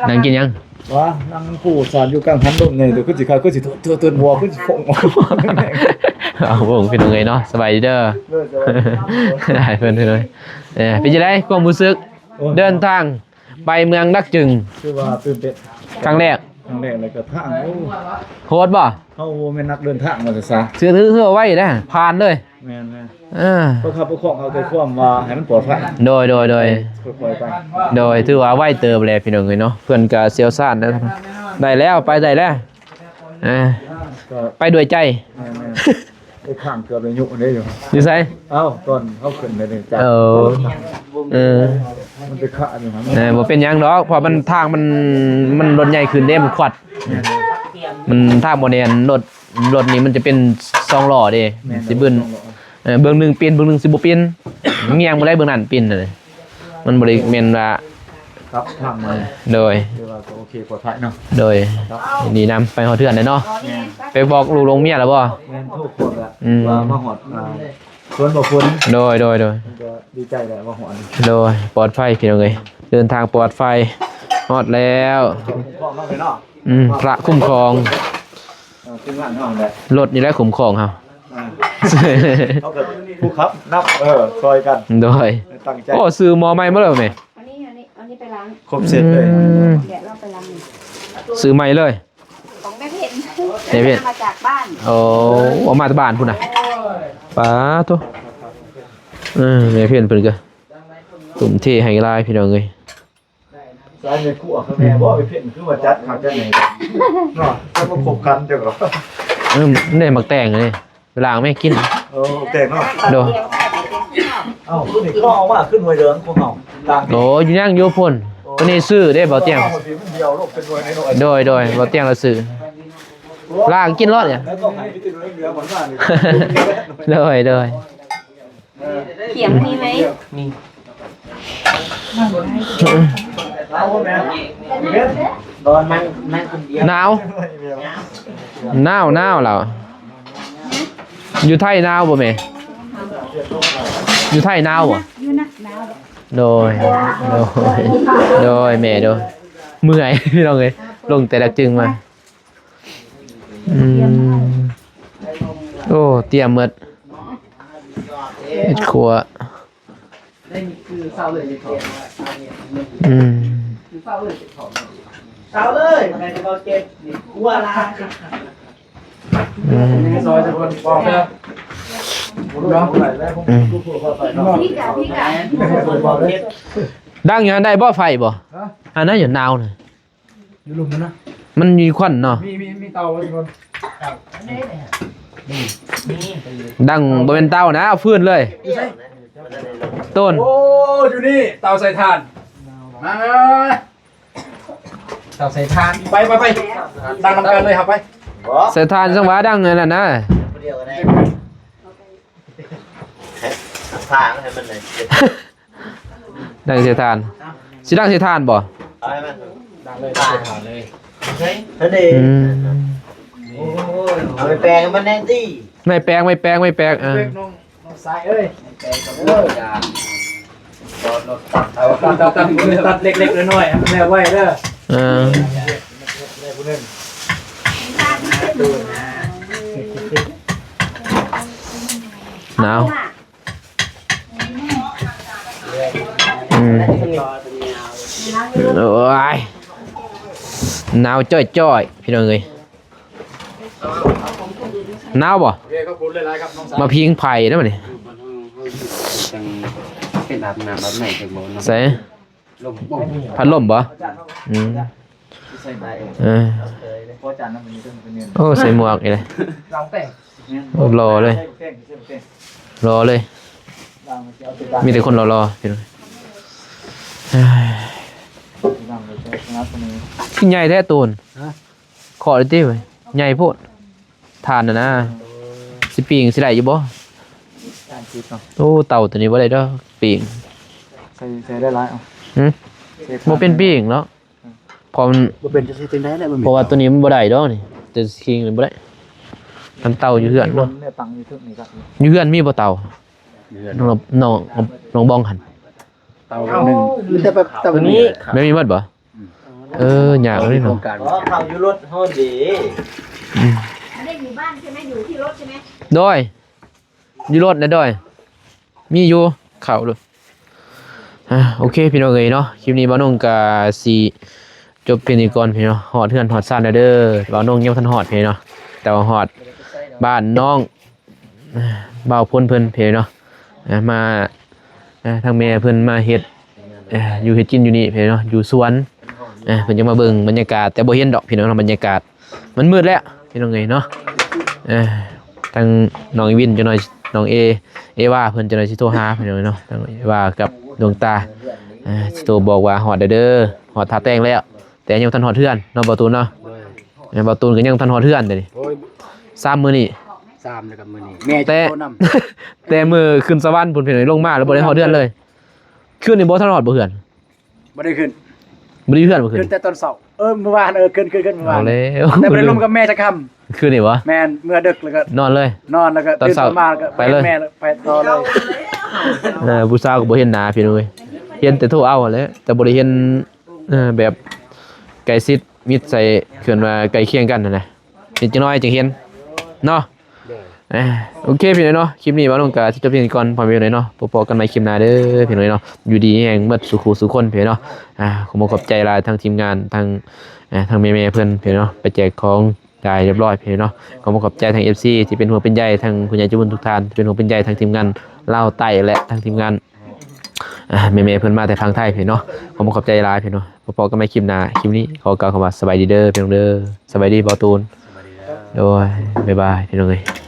ນັ່ງກິນຫຍັງ? ວ່ານັ່ງຜູ້ສານຢູ່ກາງຫັນລົມໃຫຍ່ ຄືຊິຂາ ຄືຊິເຕີນ ເຕີນ ເຕີນ ບໍ່ ຄືຊິຟົງ. ເອົາ ເບິ່ງພີ່ນ້ອງເອີຍເນາະ ສະບາຍດີເດີ ເດີ ສະບາຍດີ ເປັນຈັ່ງໃດຄວາມຮູ້ສຶກ ໂອ້ຍ ເດີນທາງໄປເມືອງດັກຈຶງ? ຄືວ່າຕື່ນເຕັ້ນ ຄັ້ງແລກ ຄັ້ງແລກ ແລ້ວກໍທາງ ໂອ້ ໂຫດບໍ່? ເຮົາບໍ່ແມ່ນນັກເດີນທາງວ່າຊັ້ນຊະ ຖື ຖືວ່າໄວເດ້ ຜ່ານເລີຍ. ແມ່ນໆ ເອີ ປະຄັບປະຄອງເອົາແຕ່ຄວາມວ່າໃຫ້ມັນປອດໄພ. ໂດຍ ໂດຍ ໂດຍ ຄ່ອຍໆໄປ. ໂດຍ ຖືວ່າໄວເຕີບແຫຼະພີ່ນ້ອງເອີຍເນາະ ເພິ່ນກະຊ່ຽວຊານແລ້ວ. ໄດ້ແລ້ວ ໄປໄດ້ແລ້ວ ເອີ ກໍໄປດ້ວຍໃຈ. ແມ່ນໆ ໄອ້ຂ້າງເກືອບໄດ້ຍຸເດ້ຢູ່ ຢູ່ໃສ? ເອົ້າ ຕອນເຮົາຂຶ້ນໄປນີ້ ເອີ ເອີ ມັນໄປຄາຢູ່ຫັ້ນ. ເອີ ບໍ່ເປັນຫຍັງດອກ ເພາະມັນ ທາງມັນ ມັນລົດໃຫຍ່ຂຶ້ນເດ້ ມັນຂວັດ ມັນທາງບໍ່ແໜ້ນ ລົດ ລົດນີ້ມັນຈະເປັນສອງລໍ້ເດ້ ແມ່ນ ຊິບຶ້ນ ສອງລໍ້ ເອີ ເບື້ອງໜຶ່ງປິ່ນ ເບື້ອງໜຶ່ງຊິບໍ່ປິ່ນ ແຍງບໍ່ໄດ້ ເບື້ອງນັ້ນປິ່ນເລີຍ ມັນບໍ່ໄດ້ແມ່ນວ່າ ກັບທາງໃໝ່. ໂດຍ ຖືວ່າກໍໂອເຄ ປອດໄພເນາະ. ໂດຍ ດີນຳ ໄປຮອດເຮືອນແລ້ວເນາະ. ແມ່ນ ໄປບອກລູກຫຼວງເມຍແລ້ວບໍ່? ແມ່ນ ໂທບອກແລ້ວ ອືມ ວ່າມາຮອດ ອ່າ ສວນບໍ່ຝົນ. ໂດຍ ໂດຍ ໂດຍ ເພິ່ນກໍດີໃຈແຫຼະວ່າຮອດ. ໂດຍ ປອດໄພພີ່ນ້ອງເອີຍ ເດີນທາງປອດໄພ ຮອດແລ້ວ. ອືມ ພະຄຸ້ມຄອງ ເອີ ທີມງານເຮົາແຫຼະ ລົດນີ້ແຫຼະຄຸ້ມຄອງເຮົາ. ອ່າ ເຮົາກໍຜູ້ຂັບນຳ ເອີ ຊ່ອຍກັນ. ໂດຍ ຕັ້ງໃຈ. ໂອ້ ຊື້ໝໍ້ໃໝ່ໝົດເລີຍແມ່? ອັນນີ້ ອັນນີ້ ອັນນີ້ໄປລ້າງ ຄົບເຊັດເລີຍ. ອືມ ແດດເຮົາໄປລ້າງ ຊື້ໃໝ່ເລີຍ ຂອງແມ່ເພັນ ແມ່ເພັນ ເອົາມາຈາກບ້ານ. ໂອ້ ເອົາມາແຕ່ບ້ານພຸ້ນນະ. ປາໂທ້ ເອີ ແມ່ເພັນເພິ່ນກໍ ທຸ່ມເທໃຫ້ຫຼາຍພີ່ນ້ອງເອີຍ. ສາຍແມ່ຄົວຂ້າແມ່ບໍ່ ໄປເພັນຄືວ່າຈັດຄັກຈັດແນ່ເນາະ ແຕ່ບໍ່ຄົບຄັນເຈົ້າກໍ. ເອີ ນີ້ໝາກແຕງນີ້ ໄປລ້າງແມ່ກິນ. ເອີ ໝາກແຕງເນາະ. ໂດຍ ເອົ້າ ນີ້ກໍເອົາມາຂຶ້ນຫ້ວຍເດີງຂອງເຮົາ. ໂອ້ ຢູ່ຍັງຢູ່ພຸ້ນ ໂອ້ ຕົວນີ້ຊື້ເດ້ ບໍ່ຕຽງ. ໂດຍ ໂດຍ ບໍ່ຕຽງລະຊື້ ລ້າງກິນໂລດນີ້. ໂດຍ ໂດຍ ຂຽງມີໄໝ? ມີ ນອນນັ່ງ ນັ່ງຄົນດຽວ. ໜາວ ໜາວ ໜາວລາວ. ຢູ່ໄທໜາວບໍ່ແມ່? ຢູ່ໄທໜາວບໍ່? ຢູ່ນະ ໜາວ. ໂດຍ ໂດຍ ໂດຍ ແມ່ໂດຍ. ເມື່ອຍ ພີ່ນ້ອງເອີຍ ລົງແຕ່ດັກຈຶງມາ. ອືມ ໂອ້ ຕຽມໝົດ ເຮັດຄົວ. ອືມ ອືມ ດັງຢູ່ຫັ້ນໄດ້ບໍ່ ໄຟບໍ່? ຮະ? ອັນນັ້ນຢູ່ນາວນະ. ຢູ່ລຸ່ມມັນນະ ມັນມີຄວັນເນາະ. ມີ ມີ ມີເຕົາບໍ່ທຸກຄົນ? ດັງບໍ່ແມ່ນເຕົານະ ເອົາຟືນເລີຍ. ຢູ່ໃສ? ໂຕນ. ໂອ້ ຢູ່ນີ້ ເຕົາໃສ່ຖ່ານ. ມາ ມາ ມາ ເຕົາໃສ່ຖ່ານ. ໄປ ໄປ ໄປ ດັງນຳກັນເລີຍ ເຮົາໄປ. ບໍ່ ໃສ່ຖ່ານ ຈັ່ງວ່າດັງອັນນັ້ນນະ. ດຽວກັນໄດ້ ຖ້າໃຫ້ມັນໄດ້. ໂ ດັງໃສ່ຖ່ານ ຊິດັງໃສ່ຖ່ານບໍ່? ເອົາໃຫ້ມັນ ດັງເລີຍ ດັງໃສ່ຖ່ານເລີຍ ເຮີ້ຍ ນັ້ນເດ້ ອືມ ເອົາໄປແປງໃຫ້ມັນແດ່ຕິ ໄມ້ແປງ ໄມ້ແປງ ໄມ້ແປງ ເອີ ນ້ອງ ນ້ອງຊາຍເອີຍ ແປງກັບເລີຍ ຕັດ ຕັດ ຕັດ ຕັດເລັກໆ ນ້ອຍໆ ໃຫ້ມັນແລ້ວໄວເດີ ເອີ ໄດ້ຜູ້ໜຶ່ງ ໜາວ ອືມ ໂອ້ຍ ໜາວຈ້ອຍໆ ພີ່ນ້ອງເອີຍ. ໜາວບໍ່? ມາພິງໄຟໄດ້ບັດນີ້ ເປັນອາບນ້ຳອາບໃນຈັກບໍ່ເນາະ ໃສ ລົມບໍ່ ພັດລົມບໍ່? ອືມ ເອີ ໂອ້ ໃສ່ໝວກອີກແລ້ວ ໂອ້ ຫຼໍ່ເລີຍ ຫຼໍ່ເລີຍ ມີແຕ່ຄົນຫຼໍ່ໆ ພີ່ນ້ອງ ຄືໃຫຍ່ແທ້ໂຕນ ເຄາະໄດ້ຕິເວີຍ ໃຫຍ່ໂພດ ຖ່ານຫັ້ນນະ ຊິປີ້ງຊິໄດ້ຢູ່ບໍ່? ໂອ້ ເຕົາໂຕນີ້ບໍ່ໄດ້ດອກປີ້ງ ໃສ່ ໃສ່ໄດ້ຫຼາຍ ເອົາ ຫຶ ບໍ່ເປັນປີ້ງເນາະ ເພາະມັນ ບໍ່ເປັນ ຈະເຮັດຈັ່ງໃດແຫຼະ ເພາະວ່າໂຕນີ້ມັນບໍ່ໄດ້ດອກນີ້ ແຕ່ຊິປີ້ງນີ້ບໍ່ໄດ້ ຄັນເຕົາຢູ່ເຮືອນເນາະ ຢູ່ເຮືອນມີບໍ່ເຕົາ? ນ້ອງ ນ້ອງ ນ້ອງບອງຫັ້ນ ເຕົາໜຶ່ງ ມີແຕ່ແບບເຕົານີ້ ແມ່ນມີໝົດບໍ່? ເອີ ຍາກເລີຍເນາະ ເຂົ້າຢູ່ລົດເຮົາເດ້ ອືມ อันนี้อยู่บ้านใช่ไหม? อยู่ที่รถใช่ไหม? ໂດຍ ຢູ່ລົດນະ ໂດຍ ມີຢູ່ ເຂົ້າໂລດ ອ່າ ໂອເຄ ພີ່ນ້ອງເອີຍເນາະ ຄລິບນີ້ບ່າວນົງກະຊິຈົບພຽງນີ້ກ່ອນ ພີ່ນ້ອງ ຮອດເຮືອນຮອດຊານແລ້ວເດີ ບ່າວນົງຍັງບໍ່ທັນຮອດ ພີ່ນ້ອງ ແຕ່ວ່າຮອດບ້ານນ້ອງ ບ່າວພົນເພິ່ນ ພີ່ນ້ອງ ອ່າ ມາ ອ່າ ທາງແມ່ເພິ່ນມາເຮັດ ອ່າ ຢູ່ເຮັດກິນຢູ່ນີ້ ພີ່ນ້ອງ ຢູ່ສວນ ອ່າ ເພິ່ນຈະມາເບິ່ງບັນຍາກາດ ແຕ່ບໍ່ເຫັນດອກ ພີ່ນ້ອງເນາະ ບັນຍາກາດ ມັນມືດແລ້ວ ພີ່ນ້ອງເອີຍເນາະ ອ່າ ທາງນ້ອງອີວິນຈັກໜ່ອຍ ນ້ອງເອ ເອວາເພິ່ນຈັກໜ່ອຍຊິໂທຫາ ພີ່ນ້ອງເອີຍເນາະ ທາງເອວາກັບດວງຕາ ອ່າ ຊິໂທບອກວ່າຮອດແລ້ວເດີ ຮອດທ່າແຕງແລ້ວ ແຕ່ຍັງບໍ່ທັນຮອດເຮືອນເນາະ ບ່າວຕູນເນາະ ໂດຍ ແມ່ນ ບ່າວຕູນກໍຍັງບໍ່ທັນຮອດເຮືອນເດນີ້ ໂອ້ຍ ສາມມື້ນີ້ ສາມແລ້ວກັບມື້ນີ້ ແມ່ຈະ ແຕ່ ໂທນຳ ແຕ່ມື້ຂຶ້ນສະຫວັນພຸ້ນ ພີ່ນ້ອງ ລົງມາແລ້ວບໍ່ໄດ້ຮອດເຮືອນເລີຍ ຄືນນີ້ບໍ່ທັນຮອດບໍ່ເຮືອນ? ບໍ່ໄດ້ຂຶ້ນ ບໍ່ໄດ້ເຮືອນບໍ່ຄືນ ຂຶ້ນແຕ່ຕອນເຊົ້າ ເອີ ມື້ວານ ເອີ ຂຶ້ນ ຂຶ້ນ ຂຶ້ນມື້ວານ ເອົາແລ້ວ ແຕ່ບໍ່ໄດ້ລົມກັບແມ່ຈັກຄຳ ຄືນນີ້ບໍ່? ແມ່ນ ເມື່ອເດິກແລ້ວກໍ ນອນເລີຍ ນອນແລ້ວກໍ ຕອນເຊົ້າ ຕື່ນມາແລ້ວກໍ ໄປເລີຍ ແມ່ນ ໄປຕໍ່ເລີຍ ເອີ ຜູ້ສາວກໍບໍ່ເຫັນໜ້າ ພີ່ນ້ອງເອີຍ ເຫັນແຕ່ໂທເອົາຫັ້ນແຫຼະ ແຕ່ບໍ່ໄດ້ເຫັນ ເອີ ແບບໃກ້ຊິດ ມິດໃສ່ ເອີ້ນວ່າໃກ້ຄຽງກັນຫັ້ນນະ ເຫັນຈັກໜ້ອຍຈຶ່ງເຫັນເນາະ ໂດຍ ອ່າ ໂອເຄ ພີ່ນ້ອງເນາະ ຄລິບນີ້ບ່າວນົງກໍຊິຈົບພຽງນີ້ກ່ອນ ພໍ່ແມ່ພີ່ນ້ອງເນາະ ພົບພໍ້ກັນໃໝ່ຄລິບໜ້າເດີ ພີ່ນ້ອງເນາະ ຢູ່ດີມີແຮງເບິດສູ່ຄູ່ສູ່ຄົນ ພີ່ນ້ອງເນາະ ອ່າ ຂໍຂອບໃຈຫຼາຍທາງທີມງານ ທາງ ອ່າ ທາງແມ່ໆເພິ່ນ ພີ່ນ້ອງເນາະ ໄປແຈກຂອງ ໄດ້ຮຽບຮ້ອຍ ພີ່ນ້ອງເນາະ ຂໍຂອບໃຈທາງເອັຟຊີທີ່ເປັນຫ່ວງເປັນໃຍ ທາງຜູ້ໃຫຍ່ໃຈບຸນທຸກທ່ານທີ່ເປັນຫ່ວງເປັນໃຍ ທາງທີມງານລາວໃຕ້ ແລະ ທາງທີມງານ ອ່າ ແມ່ໆເພິ່ນມາແຕ່ຝັ່ງໄທ ພີ່ນ້ອງເນາະ ຂໍຂອບໃຈຫຼາຍ ພີ່ນ້ອງເນາະ ພໍ້ກັນໃໝ່ຄລິບໜ້າ ຄລິບນີ້ຂໍກ່າວຄຳວ່າສະບາຍດີເດີ ພີ່ນ້ອງເດີ ສະບາຍດີ ບ່າວຕູນ ໂດຍ ບາຍບາຍ ພີ່ນ້ອງເອີຍ.